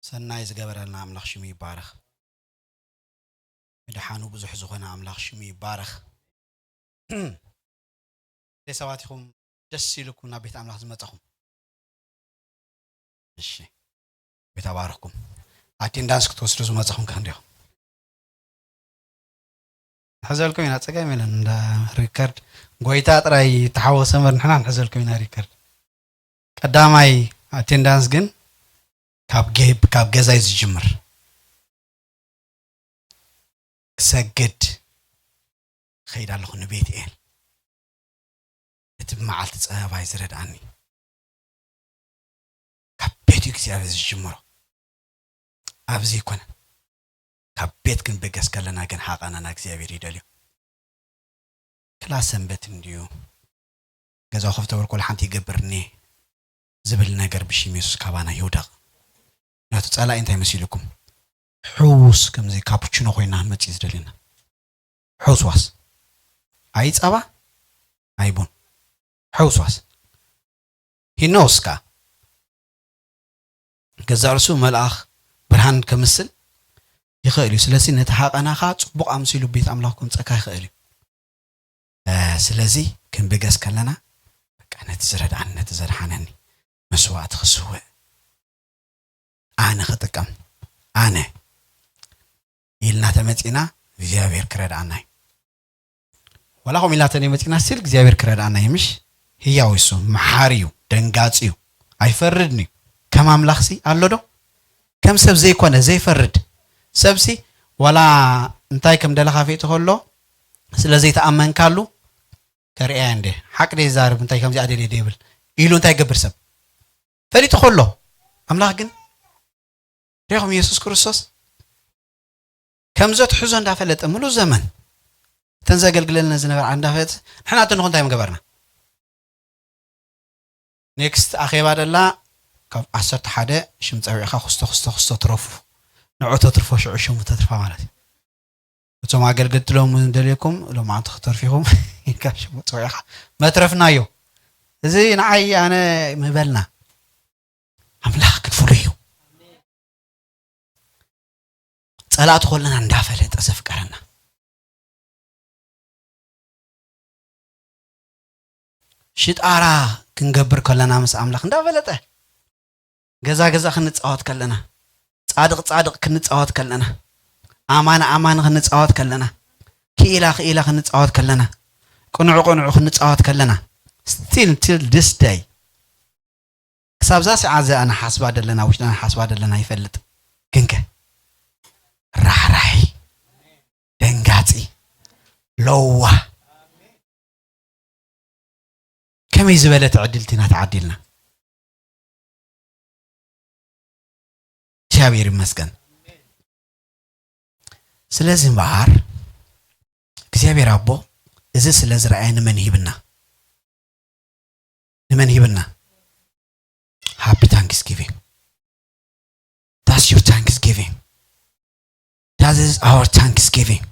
ሰናይ ዝገበረልና ኣምላኽ ሽሙ ይባረኽ። ምድሓኑ ብዙሕ ዝኾነ ኣምላኽ ሽሙ ይባረኽ። እንታይ ሰባት ኢኹም ደስ ኢሉኩም ናብ ቤት ኣምላኽ ዝመጻኹም? እሺ፣ ቤት ኣባረኽኩም። ኣቴንዳንስ ክትወስዱ ዝመጻኹም ከ እንዲኹም? ንሕዘልኩም ኢና፣ ጸገም የለን። እንዳ ሪከርድ ጎይታ ጥራይ ተሓወሰ እምበር ንሕና ንሕዘልኩም ኢና ሪከርድ። ቀዳማይ ኣቴንዳንስ ግን ካብ ጌብ-፣ ካብ ገዛይ ዝጅምር። ክሰግድ ክኸይድ ኣለኹ ንቤት ኤል። እቲ ብመዓልቲ ጸበባይ ዝረድኣኒ። ካብ ቤት እዩ እግዚኣብሔር ዝጅምሮ። ኣብዚ ኣይኮነን። ካብ ቤት ክንብገስ ከለና ግን ሓቐናና እግዚኣብሔር ይደልዮ። ክላስ ሰንበት እንድዩ። ገዛ ኮፍ ተበልኩ ሓንቲ ይገብርኒ ዝብል ነገር ብሽም የሱስ ካባና ይውደቕ። ምክንያቱ ጸላኢ እንታይ መሲልኩም? ሕውስ ከምዚ ካፑችኖ ኮይና መጺእ ዝደልየና። ሕውስዋስ። ኣይ ጸባ፣ ኣይ ቡን። ሕውስዋስ። He knows ከኣ። ገዛእ ርእሱ መልኣኽ ብርሃን ከምስል ይኽእል እዩ። ስለዚ ነቲ ሓቐናኻ ጽቡቕ ኣምሲሉ ቤት ኣምላኽ ከምጸካ ይኽእል እዩ። እ፣ ስለዚ ክንብገስ ከለና፣ በቃ ነቲ ዝረድኣኒ፣ ነቲ ዘድሓነኒ መስዋእቲ ክስውእ፣ ኣነ ክጥቀም፣ ኣነ ኢልና ተመጺና፣ እግዚኣብሔር ክረድኣና እዩ። ዋላ ከምኡ ኢልና ተመጺና፣ ስቲል እግዚኣብሔር ክረድኣና እዩ። ምሽ ህያው እሱ፣ መሓሪ እዩ፣ ደንጋጺ እዩ፣ ኣይፈርድን እዩ። ከም ኣምላኽሲ ኣሎ ዶ? ከም ሰብ ዘይኮነ፣ ዘይፈርድ ሰብሲ፣ ዋላ እንታይ ከም ደለኻ ፈይጡ ከሎ፣ ስለ ዘይተኣመንካሉ፣ ከርእያ እንደ ሓቂ ደይ ዛርብ፣ እንታይ ከምዚኣ ደልየ ደይብል ኢሉ እንታይ ይገብር ሰብ? ፈሊጡ ከሎ፣ ኣምላኽ ግን ሪኹም፣ የሱስ ክርስቶስ ከም ዘትሕዞ እንዳፈለጠ፣ ምሉእ ዘመን እተን ዘገልግለልና ዝነበራ እንዳፈለጠ፣ ንሕና እተንኹ እንታይ ምገበርና? ኔክስት ኣኼባ ደላ፣ ካብ ዓሰርተ ሓደ ሽም ጸዊዕኻ፣ ክስቶ፣ ክስቶ፣ ክስቶ ትረፉ። ንዑ ተትርፎ፣ ሽዑ ሽሙ ተትርፋ ማለት እዩ። እቶም ኣገልገልቲ ሎሚ እንደልየኩም፣ ሎማዓንቲ ክተርፊኹም፣ ኢልካ ሽሙ ጸዊዕኻ መትረፍናዮ። እዚ ንዓይ ኣነ ምበልና። ኣምላኽ ግን ፍሉይ እዩ። ጸላእቲ ኮለና እንዳፈለጠ ዘፍቀረና። ሽጣራ ክንገብር ከለና ምስ ኣምላኽ እንዳፈለጠ፣ ገዛ ገዛ ክንጻወት ከለና፣ ጻድቕ ጻድቕ ክንጻወት ከለና፣ ኣማን ኣማን ክንጻወት ከለና፣ ክኢላ ክኢላ ክንጻወት ከለና፣ ቅኑዕ ቅኑዕ ክንጻወት ከለና፣ still till this day፣ ክሳብ እዛ ሰዓት እዚኣ ንሓስባ ዘለና፣ ውሽጥና ንሓስባ ዘለና ይፈልጥ። ግንከ ራሕራሒ፣ ደንጋጺ፣ ለዋህ፣ ከመይ ዝበለ ትዕድልቲ ኢና ተዓዲልና። እግዚኣብሔር ይመስገን። ስለዚ እምበኣር እግዚኣብሔር ኣቦ እዚ ስለ ዝረኣየ ንመን ሂብና? ንመን ሂብና? Happy Thanksgiving. That's your Thanksgiving. That is our Thanksgiving.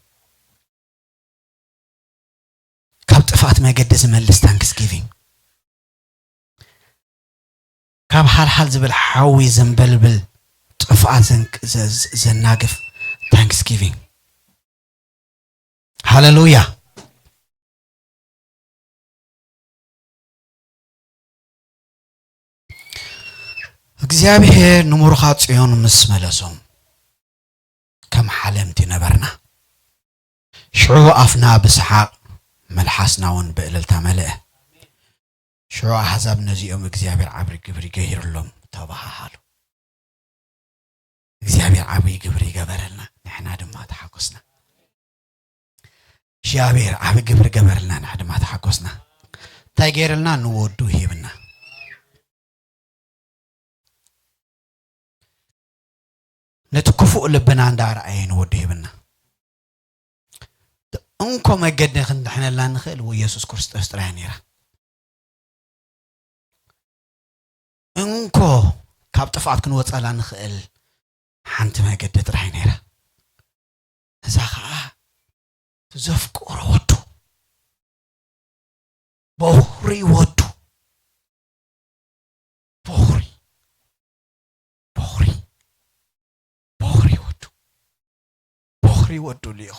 ካብ ጥፍኣት መገዲ ዝመልስ ታንክስጊቪንግ። ካብ ሓልሓል ዝብል ሓዊ ዘንበልብል ጥፍኣት ዘንክ-፣ ዘ-፣ ዘ-፣ ዘናግፍ ታንክስጊቪንግ። ሃሌሉያ። እግዚኣብሔር ንምሩኻት ጽዮን ምስ መለሶም፣ ከም ሓለምቲ ነበርና። ሽዑ ኣፍና ብሰሓቕ፣ መልሓስና እውን ብእልልታ መልአ። ሽዑ ኣሕዛብ ነዚኦም እግዚኣብሔር ዓብሪ ግብሪ ገይሩሎም ተበሃሃሉ። እግዚኣብሔር ዓብይ ግብሪ ይገበረልና፣ ንሕና ድማ ተሓጎስና። እግዚኣብሔር ዓብይ ግብሪ ገበረልና፣ ንሕና ድማ ተሓጎስና። እንታይ ገይረልና? ንወዱ ሂብና። ነቲ ክፉእ ልብና እንዳረኣየ ንወዱ ሂብና። እንኮ መገዲ ክንድሕነላ ንኽእል ኢየሱስ ክርስቶስ ጥራይ ነይራ። እንኮ ካብ ጥፍኣት ክንወጻላ ንኽእል ሓንቲ መገዲ ጥራይ ነይራ። እዛ ኸኣ ዘፍቅሮ ወዱ፣ በኹሪ ወዱ፣ በኹሪ፣ በኹሪ፣ ፕሪ ወዱ ልኢኹ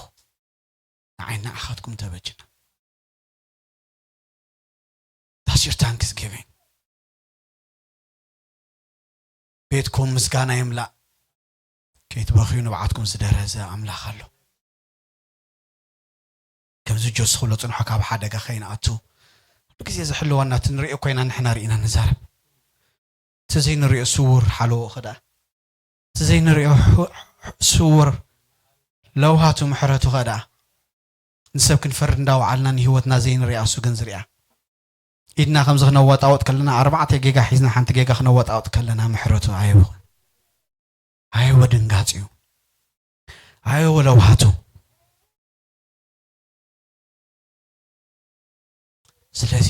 ንዓይ ንዓኻትኩም ተበጅና። That's your thanksgiving። ቤትኩም ምስጋና ይምላእ። ከይትበኽዩ ንብዓትኩም ዝደረዘ ኣምላኽ ኣሎ። ከምዚ ጆስ ክብሎ ጽንሖ ካብ ሓደጋ ከይንኣቱ ኩሉ ግዜ ዝሕልወና እቲ ንሪኦ ኮይና ንሕና ርኢና ንዛረብ። እቲ ዘይንሪኦ ስውር ሓለዎ ኸ ደኣ እቲ ዘይንሪኦ ሑ- ሑ- ስውር ለውሃቱ ምሕረቱ ኸ ደኣ ንሰብ ክንፈርድ እንዳወዓልና ንህይወትና ዘይንሪኣ እሱ ግን ዝሪኣ ኢድና ከምዚ ክነወጣወጥ ከለና ኣርባዕተ ጌጋ ሒዝና ሓንቲ ጌጋ ክነወጣወጥ ከለና ምሕረቱ ኣየወ ኣየወ ድንጋጽ እዩ ኣየወ ለውሃቱ ስለዚ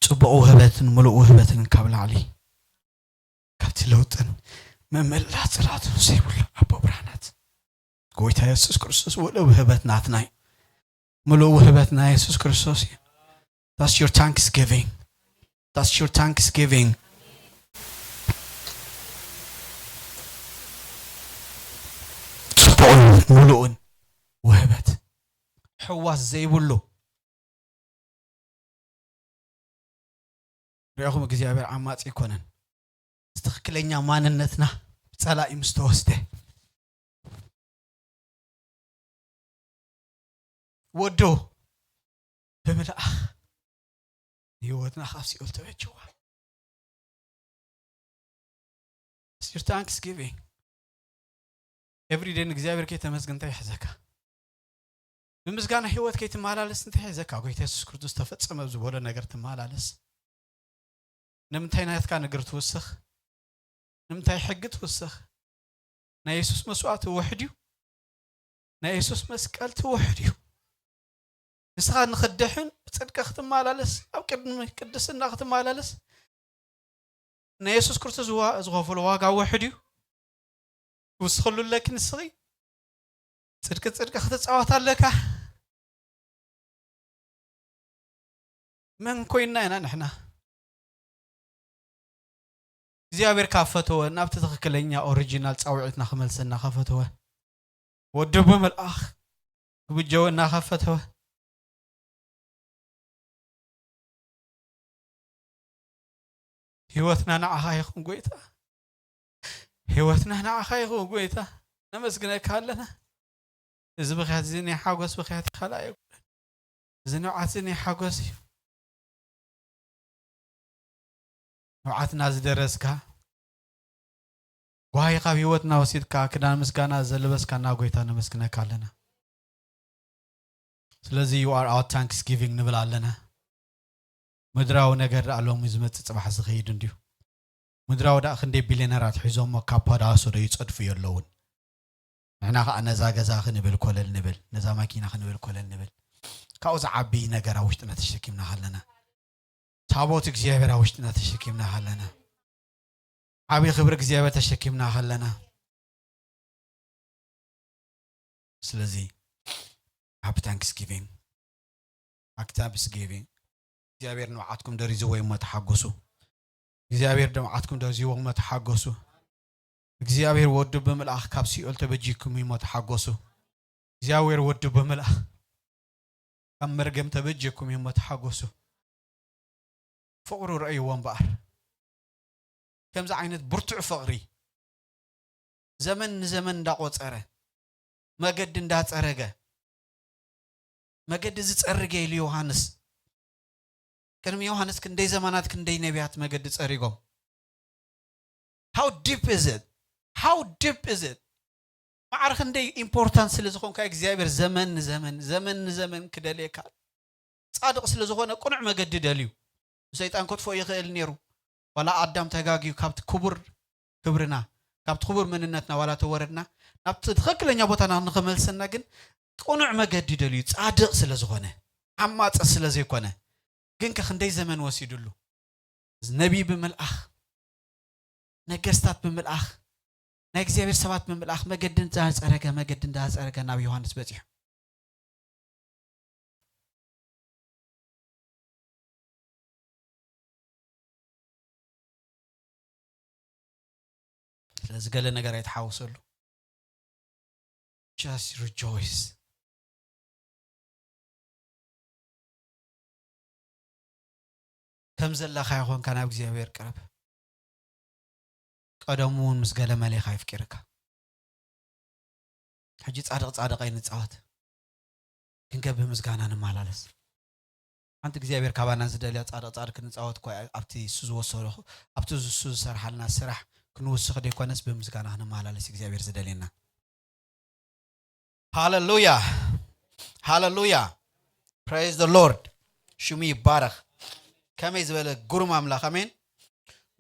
ጽቡቕ ውህበትን ምሉእ ውህበትን ካብ ላዕሊ ካብቲ ለውጥን ምምላእ ጽላትን ዘይብሉ ኣቦ ብርሃናት ጎይታ የሱስ ክርስቶስ ወለ ውህበት ናትና እዩ። ምሉእ ውህበት ናይ የሱስ ክርስቶስ እዩ። That's your thanksgiving. That's your thanksgiving. ጽቡቕን ምሉእን ውህበት ሕዋስ ዘይብሉ ሪኢኹም እግዚኣብሔር ዓማጺ ኣይኮነን። እዚ ትኽክለኛ ማንነትና ብጸላኢ ምስ ተወስደ ወዶ ብምልኣኽ ንህይወትና ካብ ሲኦል ተበጅዋ። It's your thanksgiving. Every day ንእግዚኣብሔር ከይተመስግን እንታይ ይሕዘካ? ብምስጋና ህይወት ከይትመላለስ እንታይ ይሕዘካ? ጎይታ የሱስ ክርስቶስ ተፈጸመ ዝበሎ ነገር ትመላለስ። ንምንታይ ናትካ ነገር ትውስኽ? ንምንታይ ሕጊ ትውስኽ? ናይ የሱስ መስዋእቲ ውሕድ እዩ። ናይ የሱስ መስቀል ትውሕድ እዩ። ንስኻ ንኽድሕን ብጽድቂ ክትመላለስ ኣብ ቅድሚ ቅድስና ክትመላለስ ናይ የሱስ ክርስቶስ ዝዋ- ዝኸፈሎ ዋጋ ውሕድ እዩ። ትውስኽሉ ኣለኪ ንስኺ ጽድቂ ጽድቂ ክትጻወት ኣለካ። መን ኮይንና ኢና ንሕና እግዚኣብሔር ካብ ፈተወ ናብቲ ትኽክለኛ ኦሪጂናል ፃውዒትና ክመልሰና ከፈተወ ወዱ ብምልኣኽ ክብጀወና ከፈተወ ህይወትና ንዓኻ ይኹን ጎይታ ህይወትና ንዓኻ ይኹን ጎይታ ነመስግነካ ኣለና እዚ ብኽያት እዚ ናይ ሓጎስ ብኽያት ይኻላ ኣይኮነን እዚ ንብዓት እዚ ናይ ሓጎስ እዩ ንብዓትና ዝደረስካ ጓሂ ካብ ህይወትና ወሲድካ ክዳን ምስጋና ዘለበስካና ጎይታ ነመስግነካ ኣለና ስለዚ you are our thanksgiving ንብል ኣለና ምድራዊ ነገር ደኣ ሎሚ ዝመጽእ ጽባሕ ዝኸይድ እንድዩ ምድራዊ ደኣ ክንደይ ቢልዮነራት ሒዞሞ ካብ ፓዳሶ ዶ ይጸድፉ የለውን ንሕና ከዓ ነዛ ገዛ ክንብል ኮለል ንብል ነዛ ማኪና ክንብል ኮለል ንብል ካብኡ ዝዓቢ ነገር ኣብ ውሽጥና ተሸኪምና ከለና ታቦት እግዚኣብሔር ኣብ ውሽጥና ተሸኪምና ከለና ዓብዪ ክብሪ እግዚኣብሔር ተሸኪምና ከለና ስለዚ ሃፒ ታንክስጊቪንግ ሃፒ ታንክስጊቪንግ እግዚኣብሔር ንብዓትኩም ደሪዝዎ እሞ ተሓጎሱ እግዚኣብሔር ንብዓትኩም ደሪዝዎ እሞ ተሓጎሱ እግዚኣብሔር ወዱ ብምልኣኽ ካብ ሲኦል ተበጂኩም እሞ ተሓጎሱ እግዚኣብሔር ወዱ ብምልኣኽ ካብ መርገም ተበጀኩም እዩሞ ተሓጎሱ ፍቕሩ ረእይዎ እምበኣር ከምዚ ዓይነት ብርቱዕ ፍቕሪ ዘመን ንዘመን እንዳቆፀረ መገዲ እንዳፀረገ መገዲ ዝፀርገ ኢሉ ዮሃንስ ቅድሚ ዮሃንስ ክንደይ ዘመናት ክንደይ ነቢያት መገዲ ፀሪጎም how deep is it how deep is it ማዕረ ክንደይ ኢምፖርታንት ስለ ዝኾንካ እግዚኣብሔር ዘመን ንዘመን ዘመን ንዘመን ክደልየካ ጻድቕ ስለ ዝኾነ ቅኑዕ መገዲ ደልዩ ንሰይጣን ከጥፍኦ ይኽእል ነይሩ ዋላ ኣዳም ተጋግዩ ካብቲ ክቡር ክብርና ካብቲ ክቡር መንነትና ዋላ ተወረድና ናብቲ ትኽክለኛ ቦታና ንኽመልሰና ግን ቅኑዕ መገዲ ደልዩ ጻድቕ ስለ ዝኾነ ዓማጺ ስለ ዘይኮነ ግን ከ ክንደይ ዘመን ወሲዱሉ ነቢይ ብምልኣኽ ነገስታት ብምልኣኽ ናይ እግዚኣብሔር ሰባት ብምልኣኽ መገዲ እንዳፀረገ መገዲ እንዳፀረገ ናብ ዮሃንስ በፂሑ ስለዚ ገለ ነገር ኣይተሓወሰሉ Just rejoice. ከም ዘለኻ ይኾንካ ናብ እግዚኣብሔር ቅረብ። ቀደሙ እውን ምስ ገለ መሌኻ ይፍቅርካ። ሕጂ ጻድቕ ጻድቕ ኣይንጻወት፣ ግን ከ ብምስጋና ንመላለስ። ሓንቲ እግዚኣብሔር ካባና ዝደልያ ጻድቕ ጻድቕ ክንጻወት እኮ ኣብቲ እሱ ዝወሰዶ፣ ኣብቲ እሱ ዝሰርሓልና ስራሕ ክንውስኽ ደይኮነስ ብምስጋና ክንመላለስ እግዚኣብሔር ዝደልየና። ሃለሉያ፣ ሃለሉያ። Praise the Lord። ሽሙ ይባረኽ። ከመይ ዝበለ ግሩም ኣምላኽ፣ ኣሜን።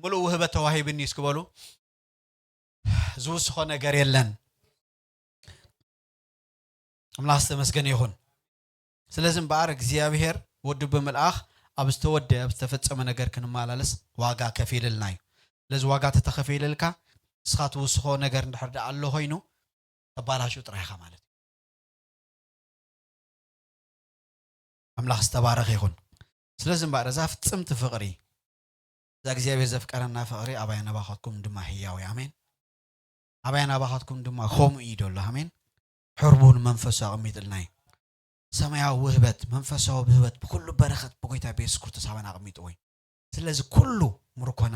ምሉእ ውህበት ተዋሂብኒ እስኪ በሉ። ዝውስኾ ነገር የለን። ኣምላኽ ዝተመስገነ ይኹን። ስለዚ እምበኣር እግዚኣብሔር ወዱ ብምልኣኽ ኣብ ዝተወደ ኣብ ዝተፈጸመ ነገር ክንመላለስ ዋጋ ከፊልልና እዩ። ስለዚ ዋጋ ተተኸፊልልካ ንስኻ ትውስኾ ነገር እንድሕር ደኣ ኣሎ ኮይኑ ተባላሹ ጥራይኻ ማለት እዩ። ኣምላኽ ዝተባረኸ ይኹን። ስለዚ እምበኣር እዛ ፍጽምቲ ፍቕሪ፣ እዛ እግዚኣብሔር ዘፍቀረና ፍቕሪ ኣባያ ናባኻትኩም ድማ ህያው እዩ። ኣሜን። ኣባያ ናባኻትኩም ድማ ከምኡ እዩ ደሎ። ኣሜን። ሕርቡን መንፈሱ ኣቐሚጥልና እዩ። ሰማያዊ ውህበት፣ መንፈሳዊ ውህበት፣ ብኩሉ በረኸት ብጎይታ ብየሱስ ክርስቶስ ኣባና ኣቐሚጥዎ እዩ። ስለዚ ኩሉ ምርኮና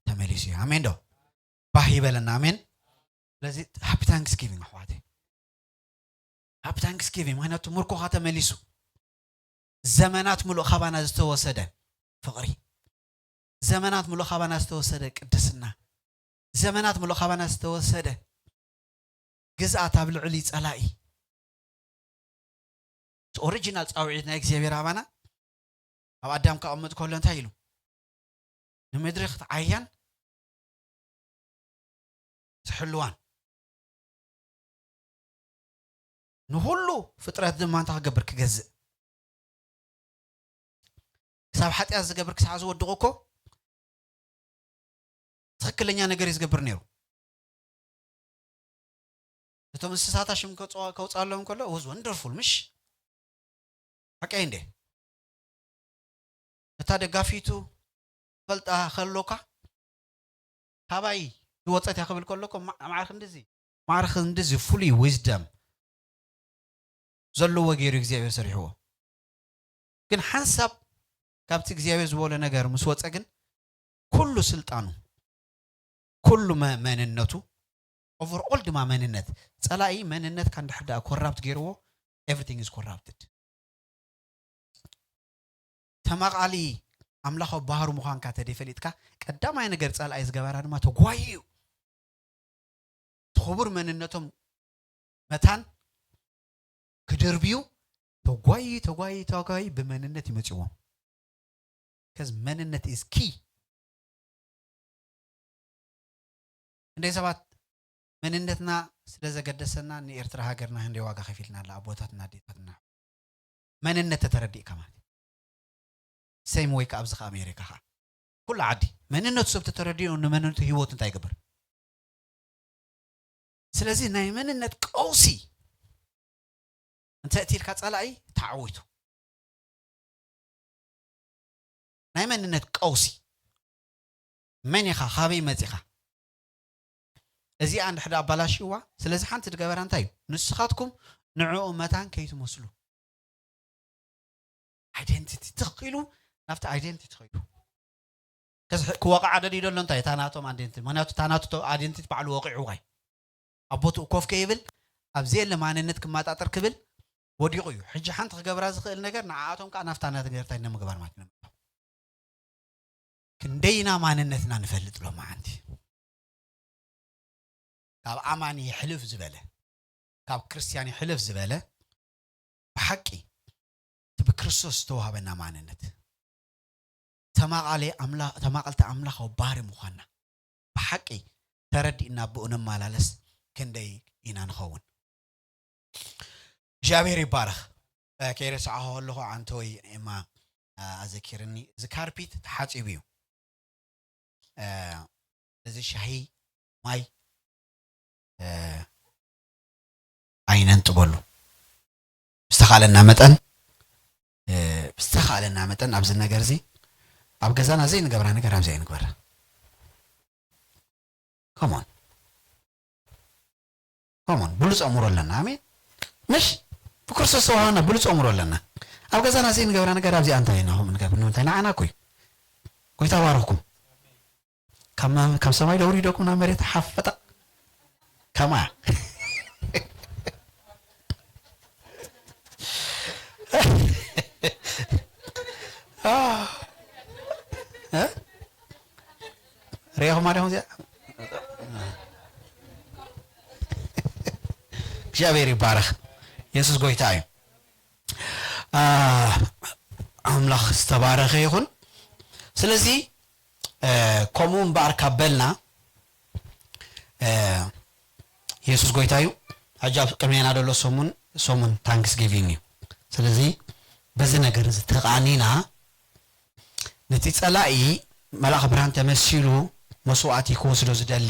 ተመሊሱ እዩ። ኣሜን ዶ? ባህ ይበለና። ኣሜን። ስለዚ ሃፒ ታንክስጊቪንግ ኣሕዋተይ፣ ሃፒ ታንክስጊቪንግ፣ ምክንያቱ ምርኮኻ ተመሊሱ። ዘመናት ምሉእ ካባና ዝተወሰደ ፍቕሪ፣ ዘመናት ምሉእ ካባና ዝተወሰደ ቅድስና፣ ዘመናት ምሉእ ካባና ዝተወሰደ ግዝኣት ኣብ ልዕሊ ጸላኢ። እቲ ኦሪጂናል ጻውዒት ናይ እግዚኣብሔር ኣባና ኣብ ኣዳም ከቐምጥ ከሎ እንታይ ኢሉ? ንምድሪ ክትዓያን ትሕልዋን፣ ንኹሉ ፍጥረት ድማ እንታይ ክገብር? ክገዝእ። ክሳብ ሓጢኣት ዝገብር ክሳዕ ዝወድቕ እኮ ትኽክለኛ ነገር እዩ ዝገብር ነይሩ። እቶም እንስሳታ ሽም ከውፅኣ-፣ ከውፅኣሎም ከሎ፣ was wonderful፣ ምሽ? ሓቀይ እንዴ? እታ ደጋፊቱ ፈልጣ ከሎካ፣ ካባይ ዝወፀት እያ ክብል ከሎ እኮ፣ ማ-፣ ማዕረ ክንድዚ፣ ማዕረ ክንድዚ ፍሉይ ዊዝደም ዘለዎ ገይሩ እግዚኣብሔር ሰሪሕዎ። ግን ሓንሳብ ካብቲ እግዚኣብሔር ዝበሎ ነገር ምስ ወፀ ግን፣ ኩሉ ስልጣኑ፣ ኩሉ መ-፣ መንነቱ፣ ኦቨርኦል ድማ መንነት፣ ጸላኢ መንነትካ እንድሕር ደኣ ኮራፕት ገይርዎ፣ everything is corrupted። ተማቓሊ ኣምላኻዊ ባህሩ ምዃንካ ተደይ ፈሊጥካ፣ ቀዳማይ ነገር ጸላኢ ዝገበራ ድማ ተጓዩ እዩ። እቲ ክቡር መንነቶም መታን ክድርብዩ ተጓዩ፣ ተጓዩ፣ ተጓዩ ብመንነት ይመጽዎም። ከዚ መንነት is key። እንደ ሰባት መንነትና ስለ ዘገደሰና ንኤርትራ ሃገርና ህንደይ ዋጋ ከፊልና ኣላ፣ ኣቦታትና፣ ኣዴታትና። መንነት ተተረዲእካ ማለት እዩ። ሴም ወይ ከኣ ኣብዚ ከኣ ኣሜሪካ ከኣ። ኩሉ ዓዲ መንነቱ ሰብ ተተረዲኡ ንመንነቱ ህይወቱ እንታይ ይገብር? ስለዚ ናይ መንነት ቀውሲ እንተ እትልካ ጸላኢ ተዓዊቱ። ናይ መንነት ቀውሲ። መን ኢኻ? ካበይ መጺኻ? እዚኣ እንድሕር ኣባላሽዋ፣ ስለዚ ሓንቲ ዝገበራ እንታይ እዩ? ንስኻትኩም ንዕኡ መታን ከይትመስሉ። ኣይደንቲቲ ትኽ ኢሉ ናብቲ ኣይደንቲቲ ኸይዱ። ከዚ ክወቕዓ ደልዩ ዘሎ እንታይ? እታ ናቶም ኣይደንቲቲ። ምኽንያቱ እታ ናቱ ቶ-፣ ኣይደንቲቲ ባዕሉ ወቂዕዋ እዩ። ኣብ ቦትኡ ኮፍ ከይብል፣ ኣብ ዘየለ ማንነት ክመጣጠር ክብል ወዲቑ እዩ። ሕጂ ሓንቲ ክገብራ ዝኽእል ነገር ንዓኣቶም ከኣ ናፍታ ነገር እንታይ ንምግባር ማለት እዩ። ክንደይና ማንነትና ንፈልጥ ሎማዓንቲ? ካብ ኣማኒ ይሕልፍ ዝበለ፣ ካብ ክርስትያን ይሕልፍ ዝበለ፣ ብሓቂ እቲ ብክርስቶስ ዝተዋህበና ማንነት፣ ተማቓሊ ኣምላ-፣ ተማቐልቲ ኣምላኻዊ ባህሪ ምዃንና ብሓቂ ተረዲእና ብኡ ንመላለስ ክንደይ ኢና ንኸውን? እግዚኣብሔር ይባረኽ። እ፣ ከይረሳዕኹ ከለኹ ኣንተ ወይ ኤማ፣ እ፣ ኣዘኪርኒ፣ እዚ ካርፒት ተሓጺቡ እዩ። እ፣ እዚ ሻሂ፣ ማይ፣ እ፣ ኣይነንጥበሉ። ብዝተኻእለና መጠን፣ እ፣ ብዝተኻእለና መጠን ኣብዚ ነገር እዚ፣ ኣብ ገዛና ዘይንገብራ ነገር ኣብዚ ኣይንግበር። ኮሞን፣ ኮሞን፣ ብሉፅ ኣእምሮ ኣለና። ኣሜን። ምሽ ብክርስቶስ ዝተዋህበና ብሉፅ ኣእምሮ ኣለና። ኣብ ገዛና ዘይንገብራ ነገር ኣብዚኣ እንታይ ኢና ከምኡ ንገብር? ንምንታይ? ንዓና እኮ እዩ። ጎይታ ባረኽኩም። ካብ መ-፣ ካብ ሰማይ ደውሪደኩም ናብ መሬት ሓፈጣ። ከማ። እ? ሪኢኹማ ዲኹም እዚኣ? እግዚኣብሔር ይባረኽ። የሱስ ጎይታ እዩ። አ፣ ኣምላኽ ዝተባረኸ ይኹን። ስለዚ፣ እ፣ ከምኡ እምበኣር ካብ በልና፣ እ፣ የሱስ ጎይታ እዩ። ሕጂ ኣብ ቅድሜና ዘሎ ሰሙን፣ ሰሙን ታንክስጊቪንግ እዩ። ስለዚ በዚ ነገር እዚ ተቓኒና፣ ነቲ ጸላኢ መልኣኽ ብርሃን ተመሲሉ መስዋእቲ ክወስዶ ዝደሊ፣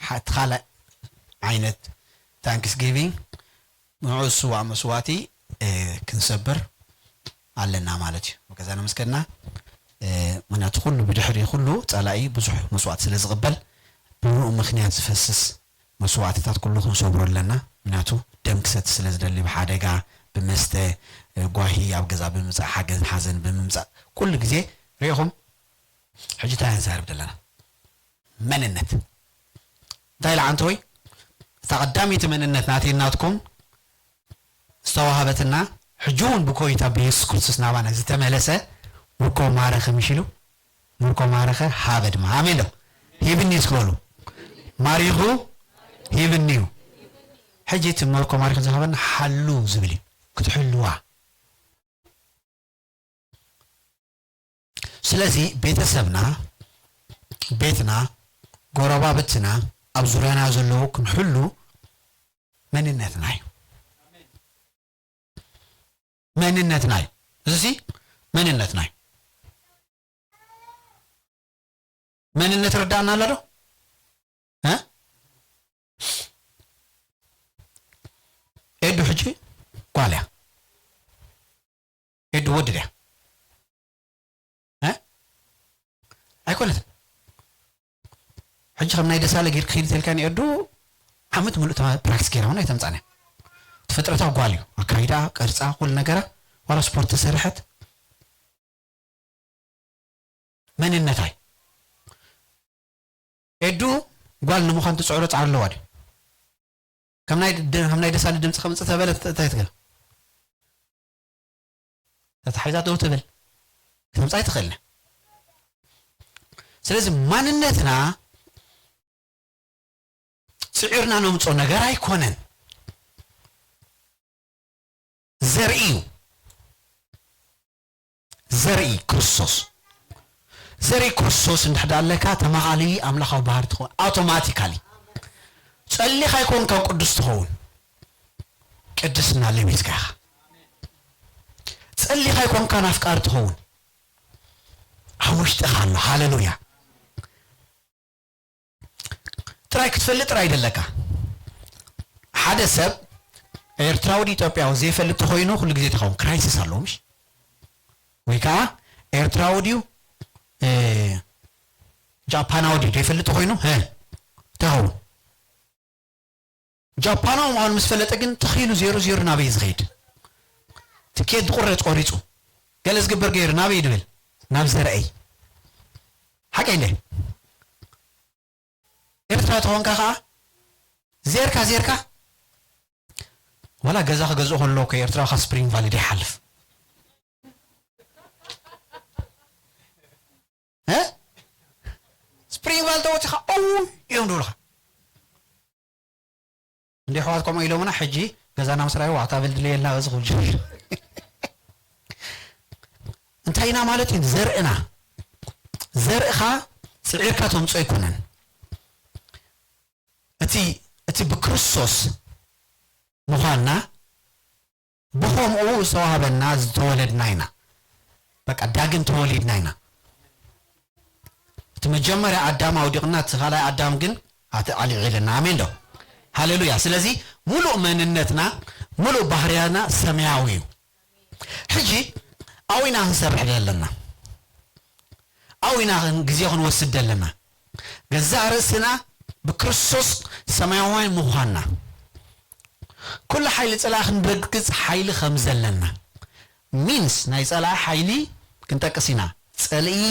ሓ-፣ እቲ ካልእ ዓይነት ታንክስጊቪንግ፣ ንዕኡ ዝስዋእ መስዋእቲ፣ እ፣ ክንሰብር ኣለና ማለት እዩ። ገዛ ነመስገና። እ፣ ምኽንያቱ ኩሉ ብድሕሪ ኩሉ ጸላኢ ብዙሕ መስዋእቲ ስለ ዝቕበል፣ ብምንኡ ምኽንያት ዝፈስስ መስዋእትታት ኩሉ ክንሰብሮ ኣለና። ምኽንያቱ ደም ክሰቲ ስለ ዝደሊ፣ ብሓደጋ፣ ብመስተ፣ እ፣ ጓሂ ኣብ ገዛ ብምምጻእ፣ ሓገን ሓዘን ብምምጻእ፣ ኩሉ ግዜ ርኢኹም። ሕጂ እንታይ ንዛረብ ዘለና? መንነት። እንታይ ኢላ ዓንተወይ? እታ ቀዳመይቲ መንነት ናተይ ናትኩም ዝተዋህበትና፣ ሕጂ እውን ብጎይታ ብየሱስ ክርስቶስ ናባና ዝተመለሰ፣ ምርኮ ማረኸ፣ ምሽ ኢሉ፣ ምርኮ ማረኸ ሃበ ድማ። ኣሜን ዶ? ሂብኒ እስኪ በሉ። ማሪኹ ሂብኒ እዩ። ሕጂ እቲ ምርኮ ማሪኹ ዝሃበና ሓሉ ዝብል እዩ። ክትሕልዋ። ስለዚ ቤተሰብና፣ ቤትና፣ ጎረባብትና፣ ኣብ ዙርያና ዘለዉ ክንሕሉ መንነትና እዩ። መንነትና እዩ። እዚ መንነትና እዩ። መንነት ርዳእና ኣሎ ዶ? እ? ኤዱ ሕጂ ጓል እያ። ኤዱ ወዲ ድያ? እ? ኣይኮነትን። ሕጂ ከም ናይ ደሳለ ጌርኪ ኺዲ ተልካኒ ኤዱ ዓመት ሙሉእ ተማ-፣ ፕራክቲስ ጌራ እውን ኣይተምጻእን እያ። እቲ ፍጥረታዊ ጓል እዩ። ኣካይዳ፣ ቅርጻ፣ ኩሉ ነገራ፣ ዋላ ስፖርት ተሰርሐት። መንነታይ። ኤዱ ጓል ንምዃን ትጽዕሮ ጻዕሪ ኣለዋ ድዩ? ከም ናይ ድ-፣ ከም ናይ ደሳለ ድምጺ ከምጽእ ተበለት እንታይ ትገብር? ተታሒዛ ደው ትብል። ክትምጻ ኣይትኽእልን። ስለዚ ማንነትና ጽዒርና ነምጾ ነገር ኣይኮነን። ዘርኢ እዩ። ዘርኢ ክርስቶስ። ዘርኢ ክርስቶስ እንድሕር ደኣ ኣለካ፣ ተማቓሊ ኣምላኻዊ ባህሪ ትኸውን። ኣውቶማቲካሊ። ጸሊኻ ኣይኮንካን ቅዱስ ትኸውን። ቅድስና ለቢስካ ኢኻ። ጸሊኻ ኣይኮንካን ኣፍቃሪ ትኸውን። ኣብ ውሽጥኻ ኣሎ። ሃሌሉያ። ጥራይ ክትፈልጥ ጥራይ ደለካ። ሓደ ሰብ ኤርትራዊ ድዩ ኢትዮጵያዊ ዘይፈልጥ ተኾይኑ ኩሉ ግዜ ተኸውን ክራይሲስ ኣለዎ፣ ምሽ? ወይ ከዓ ኤርትራዊ ድዩ፣ እ፣ ጃፓናዊ ድዩ ዘይፈልጥ ተኾይኑ፣ ሀ፣ ተኸውን። ጃፓናዊ ምዃኑ ምስ ፈለጠ ግን ተኺሉ ዜሮ ዜሮ ናበይ ዝኸይድ? ትኬት ዝቑረጽ ቆሪጹ፣ ገለ ዝግበር ገይሩ ናበይ ድብል? ናብ ዘርአይ። ሓቀይ እንደ ኤርትራ ተኾንካ ኸዓ ዜርካ ዜርካ ዋላ ገዛ ክገዝእ ከሎ እኮ ኤርትራ ካብ ስፕሪንግ ቫሊ ይሓልፍ። እ? ስፕሪንግ ቫሊ ተወፂኻ፣ "ኦው!" እዮም ዝብሉኻ። እንደ ኣሕዋት ከምኡ ኢሎምና፣ ሕጂ ገዛና ምስ ረኣዩ፣ "ዋዕታ በል ድለየልና በዚ ክብል ጀሚሩ." እንታይ ኢና ማለት እዩ? ዘርእና፣ ዘርእኻ ጽዒርካ ተምጾ ኣይኮነን። እቲ፣ እቲ ብክርስቶስ ምዃንና፣ ብኸምኡ ዝተዋህበና ዝተወለድና ኢና። በቃ ዳግም ተወሊድና ኢና። እቲ መጀመርያ ኣዳም ኣውዲቕና፣ እቲ ካልኣይ ኣዳም ግን ኣቲ ኣልዒልና። ኣሜን ዶ? ሃሌሉያ። ስለዚ ሙሉእ መንነትና፣ ሙሉእ ባህርያና ሰማያዊ እዩ። ሕጂ ኣብኡ ኢና ክንሰርሕ ዘለና። ኣብኡ ኢና ክን-፣ ግዜ ክንወስድ ዘለና። ገዛእ ርእስና ብክርስቶስ ሰማያውያን ምዃንና። ኩሉ ሓይሊ ጸላኢ ክንረግጽ ሓይሊ ከም ዘለና፣ ሚንስ ናይ ጸላኢ ሓይሊ ክንጠቅስ ኢና። ጸልኢ፣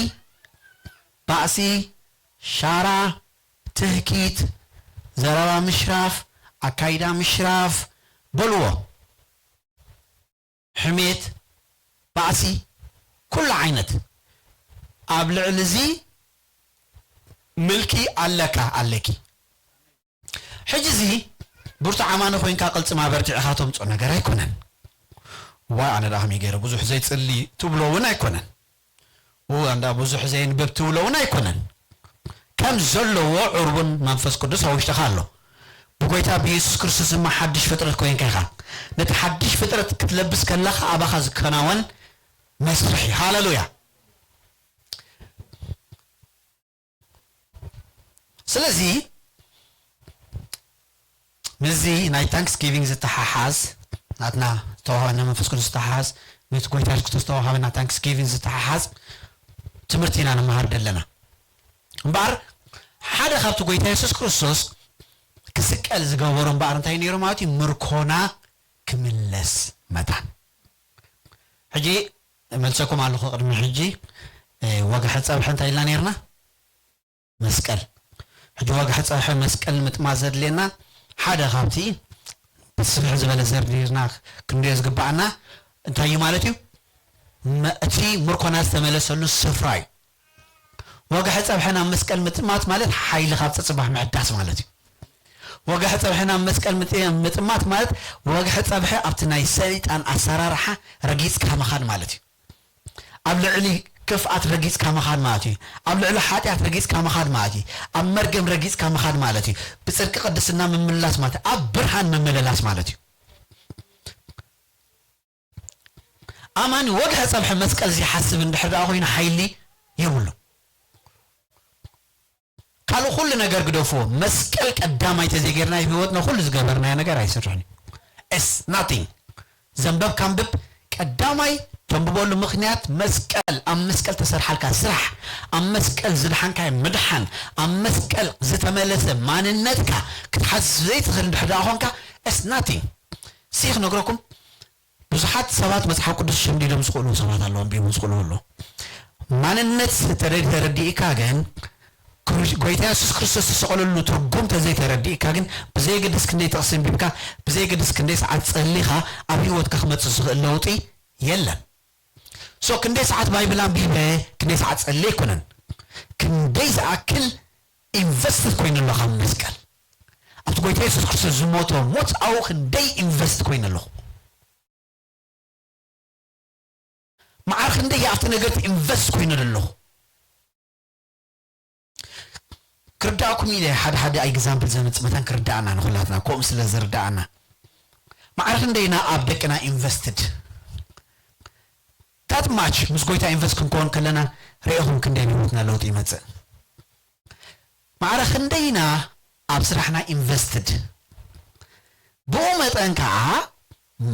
ባእሲ፣ ሻራ፣ ትህኪት፣ ዘረባ ምሽራፍ፣ ኣካይዳ ምሽራፍ በልዎ። ሕሜት፣ ባእሲ፣ ኩሉ ዓይነት። ኣብ ልዕሊ እዚ ምልኪ ኣለካ፣ ኣለኪ። ሕጂ እዚ ብርቱዕ ኣማኒ ኮይንካ ቅልጽም ኣበርቲዕኻ ተምጽኦ ነገር ኣይኮነን። ዋይ ኣነ ደኣ ከመይ ገይረ ብዙሕ ዘይጽሊ ትብሎ እውን ኣይኮነን። ኡ ኣንዳ ብዙሕ ዘየንብብ ትብሎ እውን ኣይኮነን። ከም ዘለዎ ዕርቡን መንፈስ ቅዱስ ኣብ ውሽጥኻ ኣሎ። ብጎይታ ብየሱስ ክርስቶስ ድማ ሓድሽ ፍጥረት ኮይንካ ኢኻ። ነቲ ሓድሽ ፍጥረት ክትለብስ ከለኻ ኣባኻ ዝከናወን መስርሕ እዩ። ሃለሉያ። ስለዚ ምስዚ ናይ ታንክስጊቪንግ ዝተሓሓዝ፣ ናትና ዝተዋሃበና መንፈስ ቅዱስ ዝተሓሓዝ፣ ነቲ ጎይታ የሱስ ክርስቶስ ዝተዋሃበና ታንክስጊቪንግ ዝተሓሓዝ ትምህርቲ ኢና ንመሃር ዘለና። እምበኣር ሓደ ካብቲ ጎይታ የሱስ ክርስቶስ ክስቀል ዝገበሮ እምበኣር እንታይ ነይሩ ማለት እዩ? ምርኮና ክምለስ መታን። ሕጂ እመልሰኩም ኣለኹ። ቅድሚ ሕጂ፣ እ፣ ወግሐ ጸብሐ እንታይ ኢልና ነይርና? መስቀል። ሕጂ ወግሐ ጸብሐ መስቀል ምጥማት ዘድልየና ሓደ ካብቲ ብስፍሕ ዝበለ ዘርዲርና ክንሪኦ ዝግባኣና እንታይ እዩ ማለት እዩ? መ-፣ እቲ ምርኮና ዝተመለሰሉ ስፍራ እዩ። ወግሐ ጸብሐ ናብ መስቀል ምጥማት ማለት ሓይሊ ካብ ጽጽባሕ ምሕዳስ ማለት እዩ። ወግሐ ጸብሐ ናብ መስቀል ምጥ-፣ ምጥማት ማለት ወግሐ ጸብሐ ኣብቲ ናይ ሰይጣን ኣሰራርሓ ረጊጽካ ምኻድ ማለት እዩ። ኣብ ልዕሊ ክፍኣት ረጊጽካ ምኻድ ማለት እዩ። ኣብ ልዕሊ ሓጢኣት ረጊጽካ ምኻድ ማለት እዩ። ኣብ መርገም ረጊጽካ ምኻድ ማለት እዩ። ብጽድቂ ቅድስና ምምላስ ማለት እዩ። ኣብ ብርሃን ምምልላስ ማለት እዩ። ኣማኒ ወግሐ ጸብሐ መስቀል ዘይሓስብ እንድሕር ደኣ ኮይኑ ሓይሊ የብሉ። ካልእ ኩሉ ነገር ግደፍዎ። መስቀል ቀዳማይ ተዘይጌርና ኣብ ህይወትና ኩሉ ዝገበርናዮ ነገር ኣይስርሕን እዩ። It's nothing። ዘንበብካ ኣንብብ። ቀዳማይ ተንብበሉ ምኽንያት መስቀል፣ ኣብ መስቀል ተሰርሓልካ ስራሕ፣ ኣብ መስቀል ዝድሓንካዮ ምድሓን፣ ኣብ መስቀል ዝተመለሰ ማንነትካ ክትሓዝ ዘይትኽእል እንድሕር ደኣ ኾንካ፣ it's nothing። ሲ ክነግረኩም፣ ብዙሓት ሰባት መጽሓፍ ቅዱስ ሸምዲዶም ዝኽእሉ ሰባት ኣለዉ፣ ኣንቢቦም ዝኽእሉ ኣለዉ። ማንነት ተረ-፣ ተረዲእካ ግን፣ ክሩ-፣ ጎይታ የሱስ ክርስቶስ ዝተሰቐለሉ ትርጉም ተዘይተረዲእካ ግን፣ ብዘየገድስ ክንደይ ጥቕሲ ኣንቢብካ፣ ብዘየገድስ ክንደይ ሰዓት ጸሊኻ፣ ኣብ ህይወትካ ክመጽእ ዝኽእል ለውጢ የለን። So፣ ክንደይ ሰዓት ባይብል ኣንቢበ፣ ክንደይ ሰዓት ጸልየ ኣይኮነን። ክንደይ ዝኣክል ኢንቨስትድ ኮይኑ ኣሎ ካብ መስቀል። ኣብቲ ጎይታ የሱስ ክርስቶስ ዝሞቶ ሞት ኣብኡ ክንደይ ኢንቨስት ኮይኑ ኣለኹ። መዓር ክንደይ ኣብቲ ነገር ኢንቨስት ኮይኑ ዘለኹ። ክርዳእኩም ኢለ ሓደ ሓደ ኤግዛምፕል ዘምጽእ መታን ክርዳእና ንኹላትና ከምኡ ስለ ዝርዳእና። መዓር ክንደይና ኣብ ደቅና ኢንቨስትድ። That much ምስ ጎይታ ኢንቨስት ክንከውን ከለና ርኢኹም ክንደይ ኣብ ህይወትና ለውጢ ይመጽእ። መዓረ ክንደይና ኣብ ስራሕና ኢንቨስትድ። ብኡ መጠን ከዓ